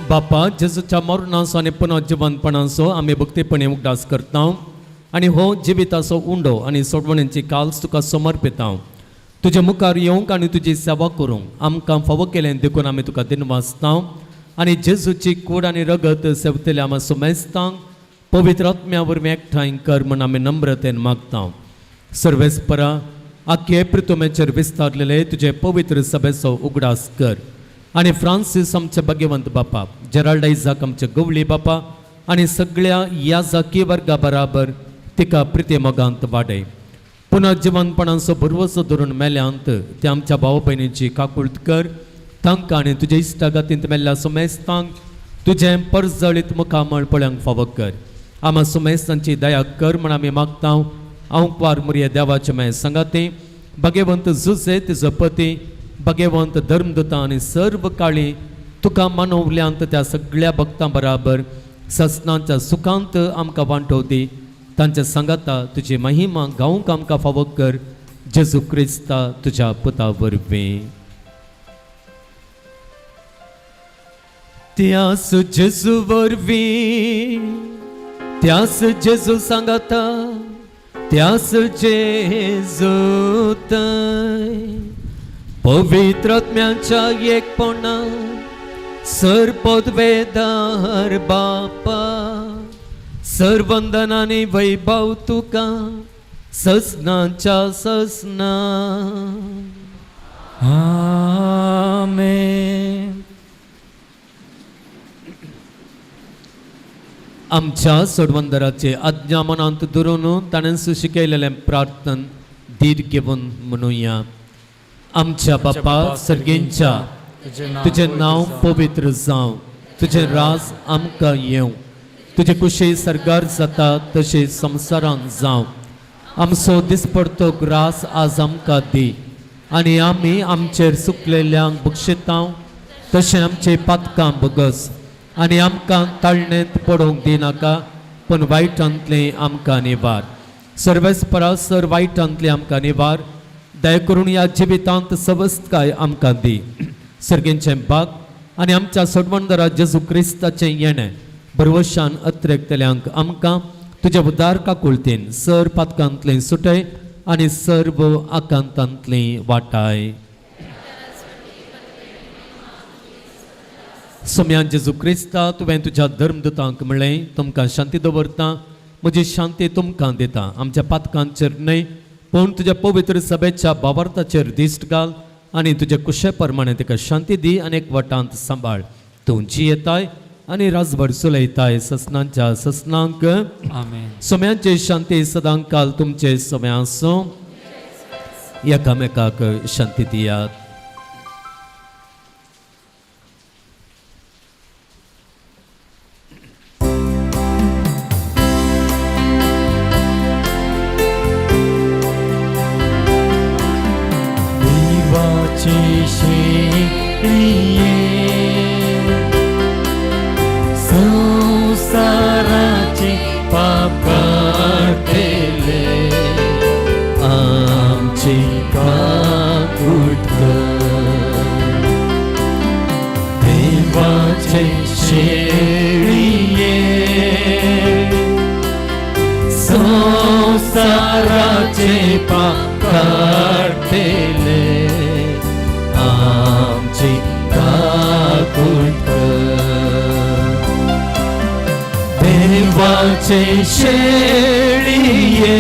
बापा, जेजूच्या मरणाचो आनी पुनर्जिवनपणाचो आमी भक्तीपणे उगडास करता आनी हो जिविताचो उंडो आनी सोडवणेची काल्स तुका समर्पिता. तुजे मुखार येवंक आनी तुजी सेवा करूंक आमकां फावो केलें देखून आमी तुका दिनवासता आनी जेजूची कूड आनी रगत सेवतले आमा सुमेस्तांक पवित्र आत्म्या वरवीं एकठांय कर म्हूण आमी नम्रतेन मागता. सर्वेस्परा, आख्खे प्रितुमेचेर विस्तारलेले तुजे पवित्र सभेचो उगडास कर आनी फ्रांसीस आमचे भाग्यवंत बापा, जेराल्ड आयजाक आमचे गवळी बापा आनी सगळ्या याजाकी वर्गा बराबर तिका प्रिती मोगांत वाडय. पुनः जिवनपणाचो भरवसो धरून मेल्यांत ते आमच्या भाव भयणीची काकूळत कर. तांकां आनी तुजे इश्टागातींत मेल्ल्या सुमेस्तांक तुजें परजळीत मुखामळ पळोवंक फावो कर. आमा सुमेस्तांची दया कर म्हण आमी मागता. हांव कुवार मुरये देवाचे मागीर सांगाती भाग्यवंत जुजे तिजो पती, भाग्यवंत धर्मदूतां आनी सर्व काळी तुका मानवल्यांत त्या सगळ्या भक्तां बराबर ससनाच्या सुखांत आमकां वांटो दी. तांच्या सांगाता तुजी महिमा गावंक आमकां फावो कर. जेजू क्रिस्ता तुज्या पुता वरवीं. त्यास जेजू वरवीं, त्यास जेजू सांगाता, त्यास जेजू पवित्र आत्म्याच्या एकपणा सर पदवेदार बापा, सरवंदन आनी वैभव तुका ससनाच्या ससना. आमेन. आमच्या सोडवंदराचे आज्ञा मनांत धरून ताणें शिकयलेलें प्रार्थन धीर घेवन म्हणुया. आमच्या बापा सर्गेंच्या, तुजें नांव पवित्र जावं, तुजें राज आमकां येवं, तुजे कुशी सरगार जाता तशें संवसारांत जावं. आमचो दिसपडतो ग्रास आज आमकां दी आनी आमी आमचेर सुकलेल्यांक बक्षितां तशें आमचे पातकां बगस आनी आमकां ताळणेंत पडोवंक दिनाका, पूण वायटांतलें आमकां निवार. सर्वेस्परा सर वायटांतलें आमकां निवार. दया करून ह्या जिवितांत सवस्तकाय आमकां दी. सर्गेंचें बाग आनी आमच्या सोडवणदारा जेजू क्रिस्ताचें येणें भरवशान अत्रेकतल्यांक आमकां तुज्या उदार काकुळतेन सर पातकांतलें सुटय आनी सर्व आकांतांतलें वाटाय. सोम्यान जेजू क्रिस्ता, तुवें तुज्या धर्मदूतांक म्हणलें, तुमकां शांती दवरता, म्हजी शांती तुमकां दिता. आमच्या पातकांचेर न्हय पूण तुज्या पवित्र सभेच्या बावार्थाचेर दिश्ट घाल आनी तुज्या कुशे प्रमाणे ताका शांती दी आनी एक वटांत सांबाळ. तूं जियेताय आनी राजभर चलयताय ससनांच्या ससनांक. आमेन. सोम्यांची शांती सदांकाल तुमचे सोम्या आसूं. एकामेकाक शांती दियात. देवाचे शेकडिये देवाचे शेळये संसाराचे पाप काडटले आमची काकूट कर. देवाचे शेळये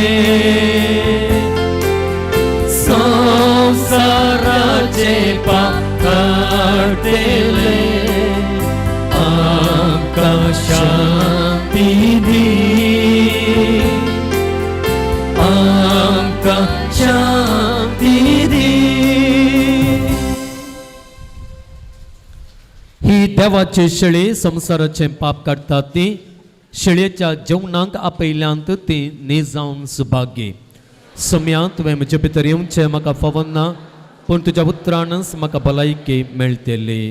संसाराचे पाप काडटले आमकां शांती दी, आमकां शांती दी. ही देवाची शेळी संवसाराचें पाप काडटात ती शेळयेच्या जेवणाक आपयल्यांत ती निजावन सुभागी. सोम्या तुवें म्हजे भितर येवचें म्हाका फावना, पूण तुज्या उतरानच म्हाका भलायकी मेळटली.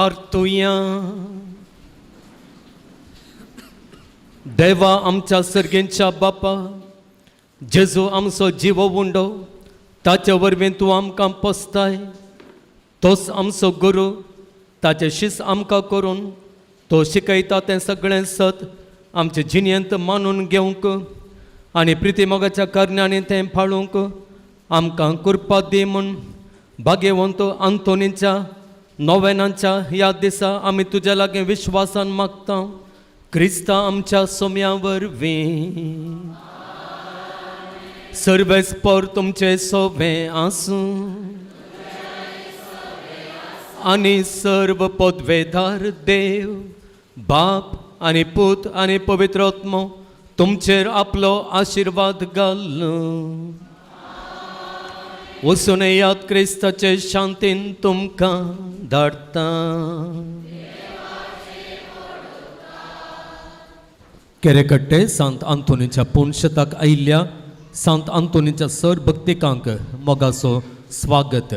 प्रार्थुया. देवा आमच्या सर्गेंच्या बापा, जेजू आमचो जिवो उंडो, ताचे वरवीं तूं आमकां पोसताय. तोच आमचो गुरू, ताचे शीस आमकां करून तो शिकयता तें सगळें सत आमचे जिणेंत मानून घेवंक आनी प्रितीमोगाच्या कारणांनी तें पाळूंक आमकां कृपा दी म्हूण भाग्यवंत आंतोनीच्या नोवेनांच्या ह्या दिसा आमी तुज्या लागीं विश्वासान मागता, क्रिस्ता आमच्या सोम्या वरवीं. सर्वेस्पर तुमचे सोबें आसूं आनी सर्व पदवेदार देव बाप आनी पूत आनी पवित्र आत्मो तुमचेर आपलो आशिर्वाद घालूं. वचून येयात, क्रिस्ताचे शांतीन तुमकां धाडटा. केरेकट्टे सांत आंतोनीच्या पुणशताक आयिल्ल्या सांत आंतोनीच्या सर भक्तिकांक मोगाचो स्वागत.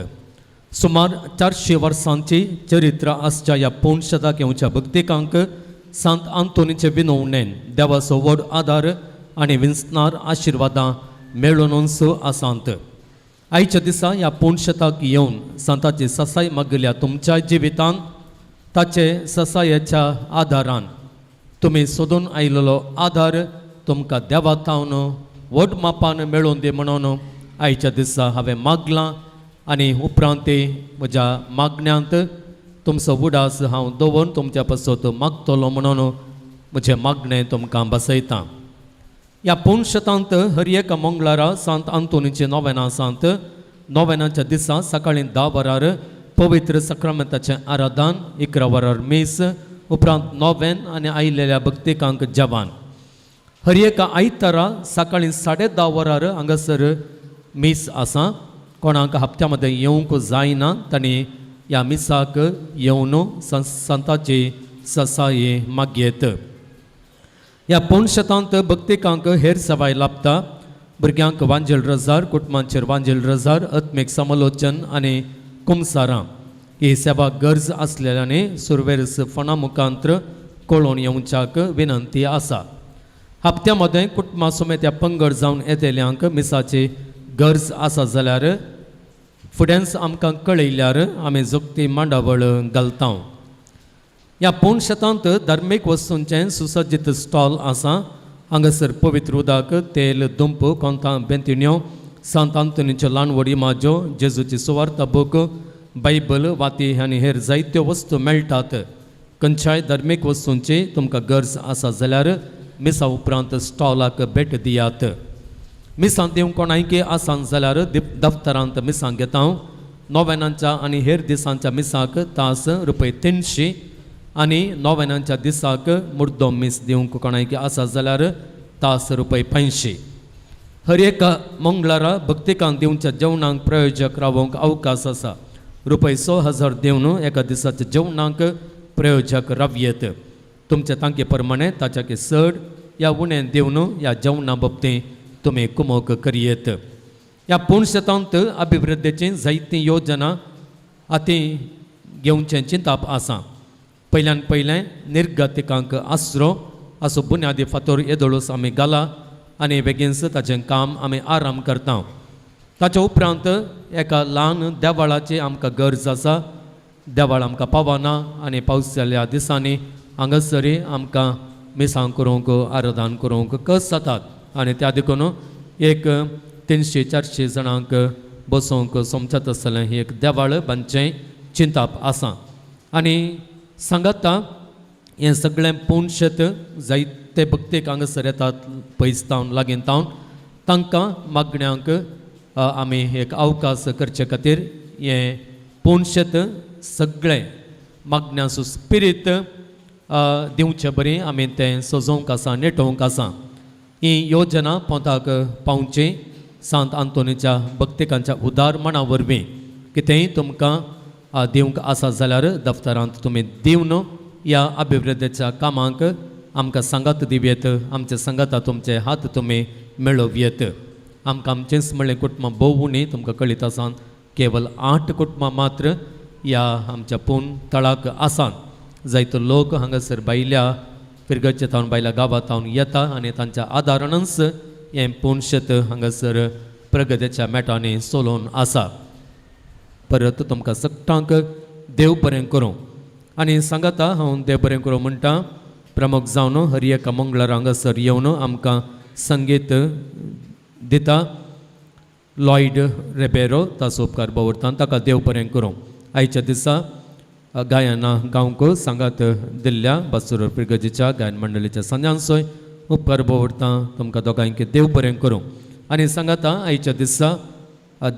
सुमार 400 वर्सांची चरित्र आसच्या ह्या पुणशताक येवच्या भक्तिकांक सांत आंतोनीचे विनवणेन देवाचो व्हड आदार आनी विंचणार आशिर्वादां मेळूनच आसात. आयच्या दिसा ह्या पुणशताक येवन सांताची ससाय मागिल्ल्या तुमच्या जिवितांत ताचे ससायेच्या आदारान तुमी सोदून आयिल्लो आदार तुमकां देवा थावन व्हड मापान मेळोवन दी म्हणून आयच्या दिसा हांवें मागलां आनी उपरांत म्हज्या मागण्यांत तुमचो उडास हांव दवरून तुमच्या पासत मागतलो म्हणून म्हजें मागणें तुमकां बसयतां. ह्या पुणशतांत हर एका मंगळारा सांत आंतोनीचे नोवेनां आसात. नोवेनाच्या दिसा सकाळीं 10 वरार पवित्र सक्रामेंताचें आराधन, 11 वरार मीस, उपरांत नोवेन आनी आयिल्ल्या भक्तिकांक जेवण. हर एका आयतारा सकाळीं 10:30 वरार हांगासर मीस आसा. कोणाक हप्त्या मदें येवंक जायना तांणी ह्या मिसाक येवन संताची ससाये मागयेत. ह्या पुणशतांत भक्तिकांक हेर सवाय लाभता. भुरग्यांक वांजेल रजार, कुटुंबांचेर वांजेल रजार, आत्मीक समालोचन आनी कुमसारां ही सेवा गरज आसलेल्यानी सुरवेरस फोना मुखांत्र कळोवन येवच्याक विनंती आसा. हप्त्या मदें कुटुंबा समेत ह्या पंगड जावन येतल्यांक मिसाची गरज आसा जाल्यार फुडेंच आमकां कळयल्यार आमी जोगती मांडावळ घालता. ह्या पुणशतांत धार्मीक वस्तूंचें सुसज्जीत स्टॉल आसा. हांगासर पवित्र उदक, तेल, दुंप, कोंतां, बेंतिण्यो, सांत आंतोनीच्यो ल्हान व्हड इमाज्यो, जेजूची सुवार्ता बूक, बायबल, वाती आनी हेर जायत्यो वस्तू मेळटात. खंयच्याय धार्मीक वस्तूंची तुमकां गरज आसा जाल्यार मिसा उपरांत स्टॉलाक भेट दियात. मिसां दिवंक कोणायकी आसान जाल्यार दफ्तरांत मिसां घेता. नोवेनांच्या आनी हेर दिसांच्या मिसाक तास रुपये 300 आनी नोवेनांच्या दिसाक मुर्दो मीस दिवंक कोणायकी आसा जाल्यार तास रुपये 500. हर एका मंगळारा भक्तिकांक दिवच्या जेवणाक प्रयोजक रावोवंक अवकाश आसा. रुपये 6000 दिवन एका दिसाच्या जेवणाक प्रयोजक रावयेत. तुमचे तांके प्रमाणे ताच्याकी चड ह्या उणें दिवन ह्या जेवणा बाबतींत तुमी कुमोक करयेत. ह्या पुणशतांत अभिवृद्धीची जायती योजना आती घेवचें चिंताप आसा. पयल्यान पयलें निर्गतिकांक आसरो असो बुन्यादी फातोर येदोळूस आमी घाला आनी बेगीनच ताचें काम आमी आराम करता. ताच्या उपरांत एका ल्हान देवाळाची आमकां गरज आसा. देवाळ आमकां पावना आनी पावस जाल्ल्या दिसांनी हांगासर आमकां मिसां करूंक आराधन करूंक कस जातात आनी त्या देखून एक 300-400 जाणांक बसोवंक समजत आसतलें ही एक देवाळ बांदचें चिंताप आसा. आनी सांगाता हें सगळें पुणशेत जायते भक्तीक हांगासर येतात पयस तावन लागीं तावन तांकां मागण्यांक आमी एक अवकाश करचे खातीर हें पुणशेत सगळें मागण्याचो स्पिरीत दिवचे बरी आमी तें सजोवंक आसा, नेटोवंक आसा. ही योजना पोंताक पावची सांत आंतोनीच्या भक्तिकांच्या उदार मना वरवीं कितेंय तुमकां दिवंक आसा जाल्यार दफ्तरांत तुमी दिवन ह्या अभिवृद्धीच्या कामांक आमकां सांगात दिवयेत. आमचे सांगाता तुमचे हात तुमी मेळोवयेत. आमकां आमचेंच म्हणलें कुटुंबां भोव उणी तुमकां कळीत आसा, केवल 8 कुटुंबां मात्र. ह्या आमच्या पूण तळाक आसात. जायतो लोक हांगासर भायल्या फिरगचे थावन भायल्या गांवां थावन येता आनी तांच्या आदारानच हें पूण शेत हांगासर प्रगतीच्या मेटांनी चलोवन आसा. परत तुमकां सगटांक देव बरें करूं आनी सांगाता हांव देव बरें करूं म्हणटा. प्रमुख जावन हर एका मंगळार हांगासर येवन आमकां संगीत दिता लॉयड रेबेरो, ताचो उपकार दवरता, ताका देव बरें करूं. आयच्या दिसा गायना गावंक सांगात दिल्ल्या बासुर पिरगजीच्या गायन मंडळीच्या सांजांचोय उपकार दवरता, तुमकां दोगांयक देव बरें करूं. आनी सांगाता आयच्या दिसा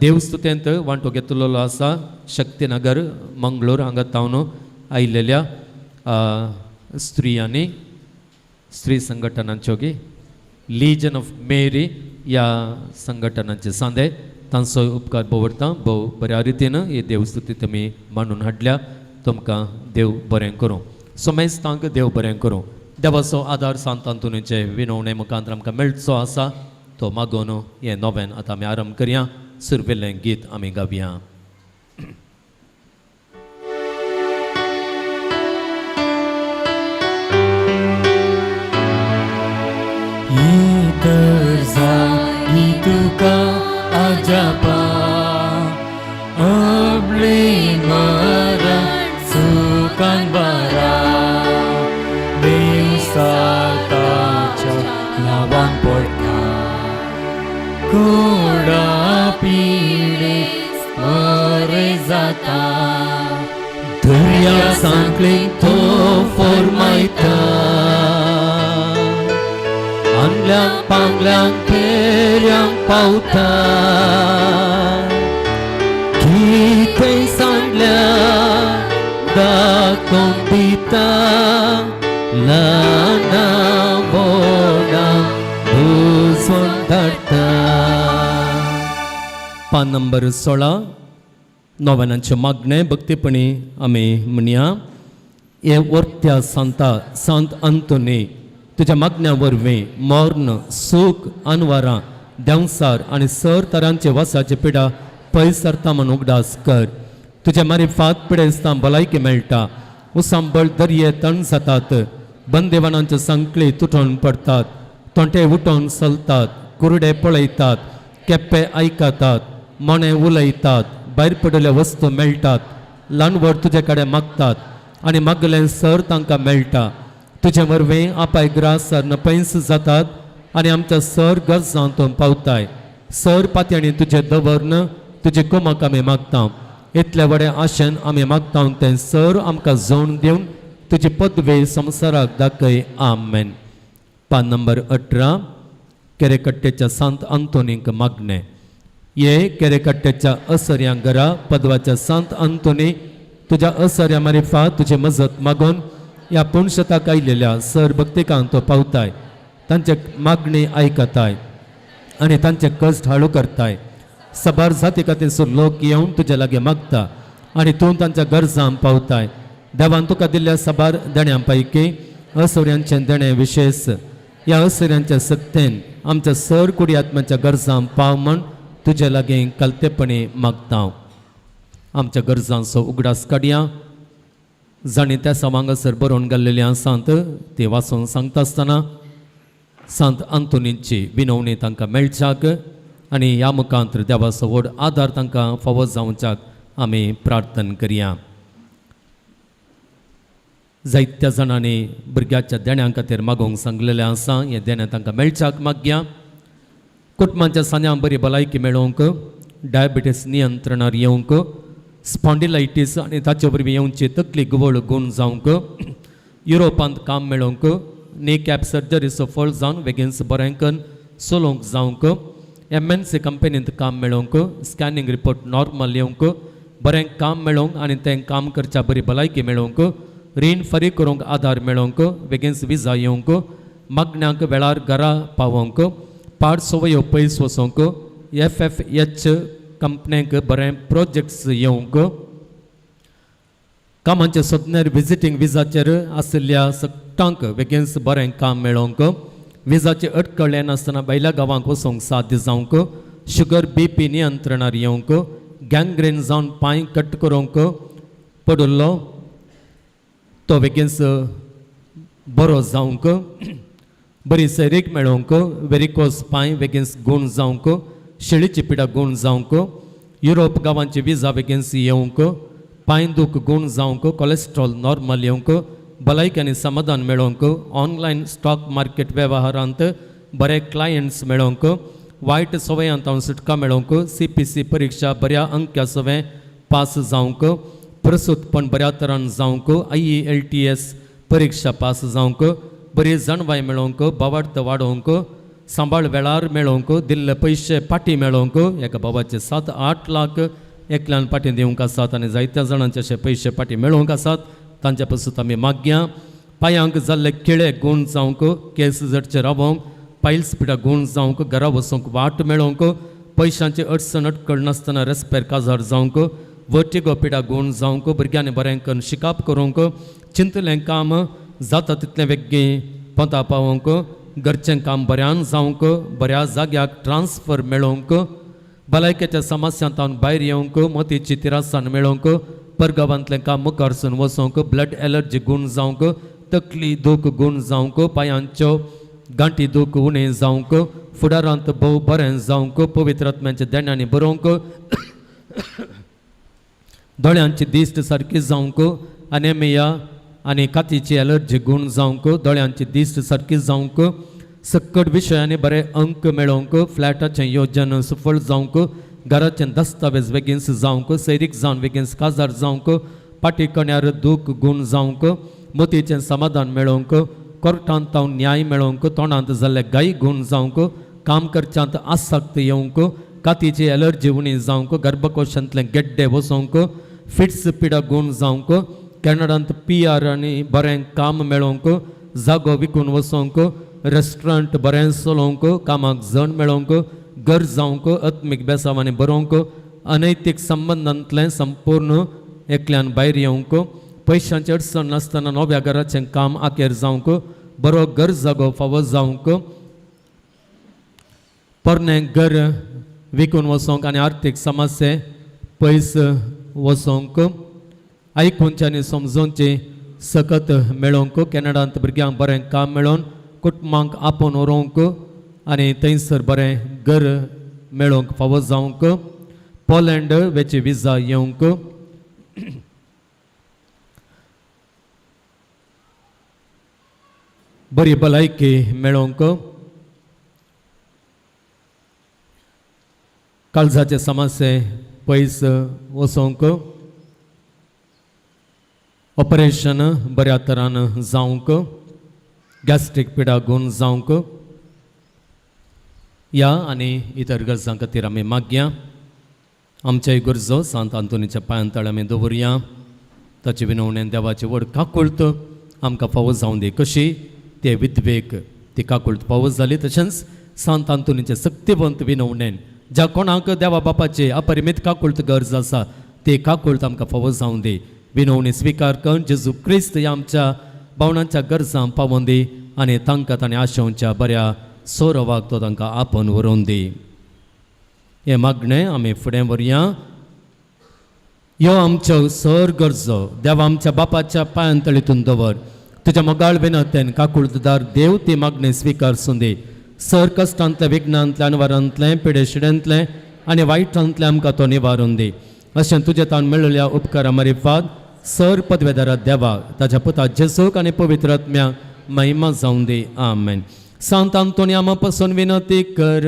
देवस्तुतेंत वांटो घेतलेलो आसा शक्तीनगर मंगळूर हांगा थावन आयिल्ल्या स्त्रियांनी, स्त्री संघटनांच्यो गी लिजन ऑफ मेरी ह्या संघटनांचे सांदे, तांचो उपकार दवरता. भोव बऱ्या रितीन ही देवस्तुती तुमी मांडून हाडल्या, तुमकां देव बरें करूं. समेस्तांक देव बरें करूं. देवाचो आदार सांत आंतोनीचे विनवणे मुखांत आमकां मेळचो आसा तो मागून हें नोवेन आतां आमी आरंभ करया. सुरवेलें गीत आमी गावया. जागी तुका अजापा आपले मरण सुखान बरा देव साताच्या नांवान पडटा कोडा पिडे मरे जाता दर्या सांकळी तो फॉर्मायता आंगल्यांक पांगल्यांक पेऱ्यांक पावता कितें सांगल्या दाखोवन दिता ल्हाना व्हडा बुजवण धाडटा. पान नंबर 16 नोवेनांचें मागणें भक्तीपणी आमी म्हणया. हे वर्त्या सांता सांत अंतोनी, तुज्या मागण्या वरवीं मर्ण सूख अनवारां देंवसार आनी सर तरांचे वासाचे पिडा पयस सरता म्हूण उगडास कर. तुज्या मारिफात पिडेस्तां भलायकी मेळटा, उसांबळ दर्ये तण जातात, बंदेवानांचे संकळी तुटोवन पडटात, तोंटे उठोवन चलतात, कुरडे पळयतात, केप्पे आयकतात, मोणे उलयतात, भायर पडिल्ल्यो वस्तू मेळटात, ल्हान व्हड तुजे कडेन मागतात आनी मागलें सर तांकां मेळटा. तुजे वरवीं आपाय ग्रास नपैस जातात आनी आमच्या सर गरजां तूं पावताय. सर पातयांनी तुजें दवरन तुजे कोमाक आमी मागता. इतले व्हडे आशेन आमी मागता तें सर आमकां जोण दिवन तुजी पदवी संवसाराक दाखय. आमेन. पान नंबर 18 केरेकट्टेच्या सांत अंतोनीक मागणें. ये केरेकट्टेच्या असर्या घरा पदवाच्या सांत अंतोनी, तुज्या असर्या मारिफा तुजी मजत मागून ह्या पुणशताक आयलेल्या सर भक्तिकांक तो पावताय, तांचे मागणी आयकताय आनी तांचे कश्ट हाळू करताय. सबार जाती खातीर लोक येवन तुज्या लागीं मागता आनी तूं तांच्या गरजांक पावताय. देवान तुका दिल्ल्या सबार देण्यां पैकी असोऱ्यांचें देणें विशेश. ह्या असोऱ्यांच्या सक्तेन आमच्या सर कुडी आत्म्याच्या गरजांक पाव म्हण तुजे लागीं कलतेपणी मागता. आमच्या गरजांचो उगडास काडया. जांणी त्या समांगासर बरोवन घाल्लेली आसात ती वाचून सांगता आसतना सांत आंतोनीची विनवणी तांकां मेळच्याक आनी ह्या मुखांत देवाचो व्हड आदार तांकां फावो जावच्याक आमी प्रार्थना करया. जायत्या जाणांनी भुरग्याच्या देण्यां खातीर मागोवंक सांगलेलें आसा, हें देणें तांकां मेळच्याक मागया. कुटुंबाच्या सान्यां बरी भलायकी मेळोवंक, डायबिटीस नियंत्रणार येवंक, स्पॉन्डिलायटीस आनी ताचे वरवीं येवची तकली गुवळ गूण जावंक, युरोपांत काम मेळोवंक, नी कॅप सर्जरीचो फळ जावन बेगीनच बरें करून चलोवंक जावंक, एम एन सी कंपनींत काम मेळोवंक, स्कॅनिंग रिपोर्ट नॉर्मल येवंक, बरें काम मेळोवंक आनी तें काम करच्या बरी भलायकी मेळोवंक, रीण फारीक करूंक आदार मेळोवंक, बेगीनच विजा येवंक, मागण्यांक वेळार घरा पावोवंक, पाड संवयो पयस वचोंक, एफ एफ एच कंपनीक बरें प्रोजेक्ट्स येवंक, कामाचे सोदनेर विजिटींग विजाचेर आशिल्ल्या सगटांक बेगीनच बरें काम मेळोवंक, विजाचे अडकळ येनासतना भायल्या गांवांक वचोंक साध्य जावंक, शुगर बी पी नियंत्रणार येवंक, गँग्रेन जावन पांय कट करूंक, पडिल्लो तो बेगीनच बरो जावंक, बरी सैरीक मेळोवंक, वेरिकोस पांय बेगीन गूण जावंक, शेळीची पिडा गूण जावंक, युरोप गांवांची विजा बेगीन येवंक, पांय दूख गूण जावंक, कोलेस्ट्रॉल नॉर्मल येवंक, भलायकी आनी समाधान मेळोवंक, ऑनलायन स्टॉक मार्केट वेव्हारांत बरे क्लायंट्स मेळोवंक, वायट सवयांत हांव सुटका मेळोवंक, सी पी सी परिक्षा बऱ्या अंक्या सवें पास जावंक, प्रसूतपण बऱ्या तरान जावंक, I E L T S परिक्षा पास जावंक, बरी जाणवाय मेळोवंक, भावार्थ वाडोवंक, सांबाळ वेळार मेळोवंक, दिल्ले पयशे फाटीं मेळोवंक, एका बाबाचे 7-8 लाख एकल्यान फाटीं दिवंक आसात आनी जायत्या जाणांचे अशे पयशे फाटीं मेळोवंक आसात, तांच्या पासून आमी मागया. पांयांक जाल्ले किळे गूण जावंक, केस जडचे रावोवंक, पायल्स पिडा गूण जावंक, घरा वचूंक वाट मेळोवंक, पयशांची अडचण अटकळ नासतना रेस्पेर काजार जावंक, वर्टिगो पिडा गूण जावंक, भुरग्यांनी बरें करून शिकाप करूंक, चिंतलें काम जाता तितलें बेगीन पोंता पावोवंक, घरचें काम बऱ्यान जावंक, बऱ्या जाग्याक ट्रान्सफर मेळोवंक, भलायकेच्या समस्यांतल्यान भायर येवंक, मोतीची तिरासान मेळोवंक, परगांवांतलें काम मुखारसून वचोवंक, ब्लड एलर्जी गूण जावंक, तकली दूख गूण जावंक, पांयांच्यो गांठी दूख उणें जावंक, फुडारांत भोव बरें जावंक, पवित्र आत्म्यांच्या देण्यांनी बरोवंक, दोळ्यांची दिश्ट सारकी जावंक, अनेमिया आनी कातीची एलर्जी गूण जावंक, दोळ्यांची दिश्ट सारकी जावंक, सक्कट विशयांनी बरे अंक मेळोवंक, फ्लॅटाचें योजन सफळ जावंक, घराचें दस्तावेज बेगीन जावंक, सैरीक जावन बेगीन काजार जावंक, पाटी कण्यार दूख गूण जावंक, मोतीचें समाधान मेळोवंक, कोर्टांत तावन न्याय मेळोवंक, तोंडांत जाल्ले गाय गूण जावंक, काम करच्यांत आसक्त येवंक, कातीची एलर्जी उणी जावंक, गर्भकोशांतले गेड्डे वसोवंक, फिट्स पिडा गूण जावंक, कॅनडांत पी आर आनी बरें काम मेळोवंक, जागो विकून वचोवंक, रेस्टॉरंट बरें चलोवंक, कामाक जण मेळोवंक, घर जावंक, आत्मीक बेसांवांनी बरोवंक, अनैतीक संबंदांतलें संपूर्ण एकल्यान भायर येवंक, पयशांची अडचण नासतना नव्या घराचें काम आखेर जावंक, बरो घर जागो फावो जावंक, पोरणें घर विकून वचोंक आनी आर्थीक समस्ये पयस वचोंक, आयकुचें आनी समजोवचें सकत मेळोवंक, कॅनडांत भुरग्यांक बरें काम मेळोवन कुटुंबांक आपोवन व्हरूंक आनी थंयसर बरें घर मेळोवंक फावो जावंक, पोलंड वेची विजा येवंक, बरी भलायकी मेळोवंक, काळजाचे समस्ये पयस वचोवंक, ऑपरेशन बऱ्या तरान जावंक, गॅस्ट्रीक पिडा गूण जावंक, ह्या आनी इतर गरजां खातीर आमी मागया. आमच्या गरजो सांत आंतोनीच्या पांयां तळ आमी दवरुया. ताचे विनवणेन देवाची व्हड काकुळत आमकां फावो जावं दी, कशी ते विधवेक ती काकुळत फावो जाली, तशेंच सांत आंतोनीचे सक्तिवंत विनवणेन ज्या कोणाक देवा बापाची अपरिमीत काकुळत गरज आसा ती काकुळत आमकां फावो जावं दी. विनवणी स्विकार करून जेजू क्रिस्त ह्या आमच्या भावणांच्या गरजां पावोवन दी आनी तांकां ताणें आशोवच्या बऱ्या सोरवाक तो तांकां आपोवन व्हरोवन दी. हें मागणें आमी फुडें व्हरया. यो आमच्यो सर गरजो देवा आमच्या बापाच्या पांयां तळीतून दवर. तुज्या मोगाळ विनंतेन काकुळदार देव ती मागणी स्विकार सुंदी. सर कश्टांतलें, विघ्नांतलें, अनवरांतलें, पिडेशिडेंतलें आनी वायटांतलें आमकां तो निवारून दी. अशें तुजें ताण मेळिल्ल्या उपकारा मारिफात सर पदवेदारा देवा ताच्या पुता जेजूक आनी पवित्र आत्म्या महिमा जावं दी. आमेन. सांत आंतोनी आमा पासून विनंती कर.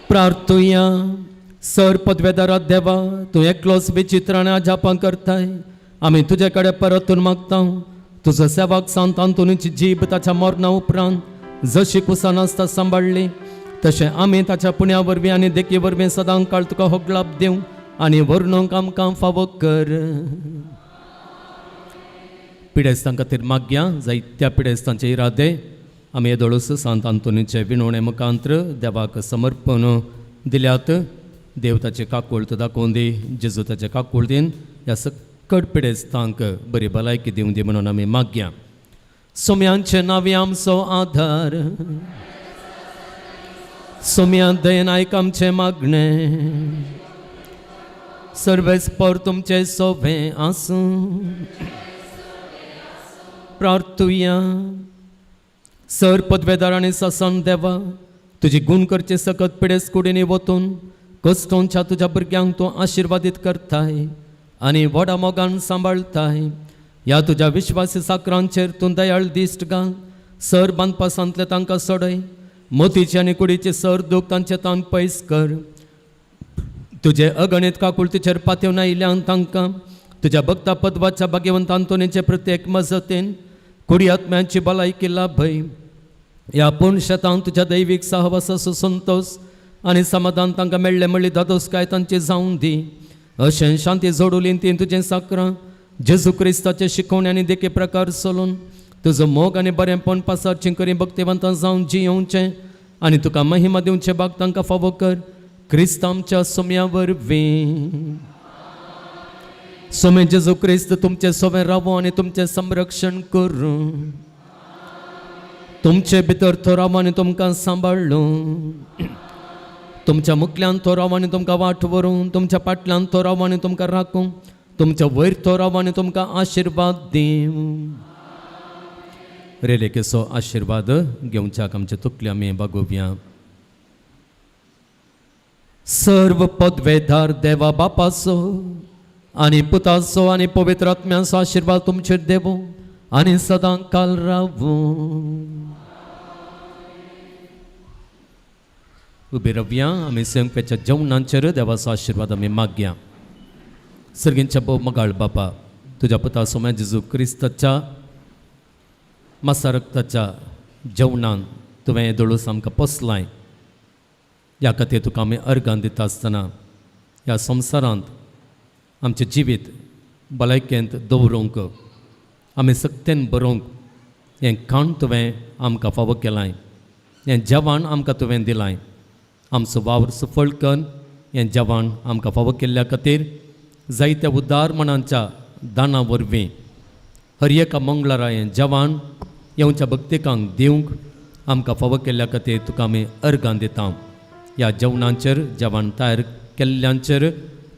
प्रार्थुया. सर पदवेदारा देवा, तूं एकलोच विचित्र आनी अजापां करताय. आमी तुजे कडेन परतून मागता, तुजो सेवक सांत आंतोनीची जीब ताच्या मरणा उपरांत जशी कुसां नासता सांबाळ्ळी, तशें आमी ताच्या पुण्या वरवीं आनी देखी वरवीं सदां काळ तुका होगलाप दिवं आनी वर्णूंक आमकां फावो कर. पिडेस्तां खातीर मागया. जायत्या पिडेस्तांचे इरादे आमी येदोळूच सांत आंतोनीचे विनवणे मुखांत्र देवाक समर्पण दिल्यात. देव ताचे काकुळत दाखोवन दी. जेजू ताचे काकुळतीन ह्या सकट पिडेस्तांक बरी भलायकी दिवं दी म्हणून आमी मागया. सोम्यांचे नांवी आमचो आधार, सोम्या दयेन आयक आमचें मागणें. सर्वेस्पर तुमचे सोबें आसूं. प्रार्थुया. सर पदवेदार आनी ससन देवा, तुजी गुण करचे सकत पिडेस कुडीनी वतून कश्टोंच्या तुज्या भुरग्यांक तूं आशिर्वादीत करताय आनी व्हडा मोगान सांबाळताय. ह्या तुज्या विश्वासी साकरांचेर तूं दयाळ दिश्ट घाल. सर बांदपासांतले तांकां सोडय. मोतीचे आनी कुडीचे सर दूख तांचे तान पयस कर. तुजे अगणीत काकुळतीचेर पातेवन आयिल्ल्यान तांकां तुज्या भक्ता पदवाच्या भाग्यवंत आंतोनीचे प्रत्येक मजतीन कुडी आत्म्यांची भलायकी लाभय. ह्या पूर्ण शेतांत तुज्या दैवीक सहवासाचो संतोश आनी समाधान तांकां मेळ्ळें म्हणली धादोसकाय तांची जावन दी. अशें शांती जोडुली ती तुजें साकरां जेजू क्रिस्ताचे शिकवणे आनी देखी प्रकार चलून तुजो मोग आनी बरेंपण पासारचीं करी भक्तिवंतां जावन जियोवचें आनी तुका महिमा दिवचें भाग तांकां फावो कर. क्रिस्त आमच्या सोम्या वरवीं. सोमे जेजू क्रिस्त तुमचें सोवें रावो आनी तुमचें संरक्षण करूं. तुमचे भितर तो राव आनी तुमकां सांबाळ्ळू. तुमच्या मुखल्यान तो राव आनी तुमकां वाट व्हरूं. तुमच्या फाटल्यान तो राव आनी तुमकां राखूं. तुमच्या वयर तो राव आनी तुमकां आशिर्वाद दिवं. रेलेकेचो आशिर्वाद घेवच्याक आमचे तुकले आमी बागोवया. सर्व पदवेदार देवा बापाचो आनी पुताचो आनी पवित्र आत्म्याचो आशिर्वाद तुमचेर देवूं आनी सदां काल रावूं. उबी रावया. आमी संकपेच्या जेवणांचेर देवाचो आशिर्वाद आमी मागया. सर्गींच्या भोव मगाळ बापा, तुज्या पुता सोम्या जेजू क्रिस्ताच्या मासा रक्ताच्या जेवणान तुवें हें दोळूस आमकां पोसलाय. ह्या खातीर तुका आमी अर्गां दिता आसतना ह्या संवसारांत आमचें जिवीत भलायकेंत दवरूंक आमी सक्तेन बरोवंक हें खाण तुवें आमकां फावो केलां. हें जेवण आमकां तुवें दिलां. आमचो वावर सफळ कर. हें जेवण आमकां फावो केल्ल्या खातीर जायत्या उदार मनांच्या दाना वरवीं हर एका मंगळारा हें जेवण येवच्या भक्तिकांक दिवंक आमकां फावो केल्ल्या खातीर तुका आमी अर्गां दिता. ह्या जेवणाचेर जेवण तयार केल्ल्यांचेर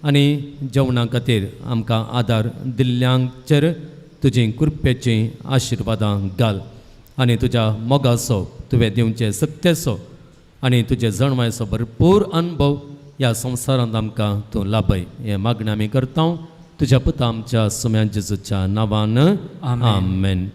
आनी जेवणा खातीर आमकां आदार दिल्ल्यांचेर तुजी कृपेचीं आशिर्वादां घाल आनी तुज्या मोगाचो तुवें दिवचे सक्तेचो आनी तुजे जणवायचो भरपूर अनुभव ह्या संवसारांत आमकां तूं लाभय. हें मागणें आमी करता तुज्या पुता आमच्या सुम्या जेजूच्या नांवान. आमेन.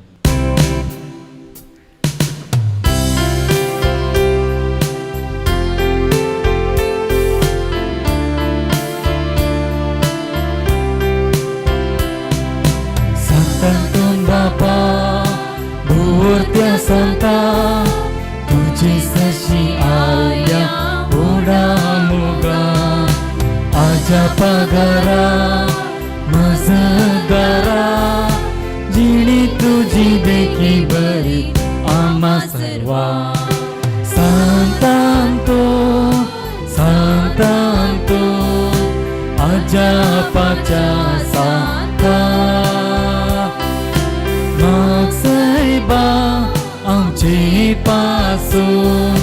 सांतांतून बापा भुरत्या सांता तुझे सशी आल्या ओडा मुगा आजा पगारा मजदारा जिणी तुझी देखी बरी आमा सर्वा. सांतांतो सांतांतो आजा पाचा सांता मागसायबा आमचे पासून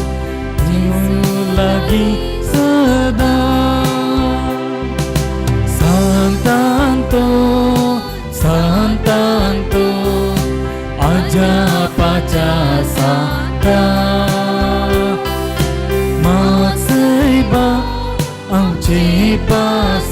दिवं लागी सदा. सांतांतो सांतांतो आजा पाचा सांता मागसायबा आमचे पासून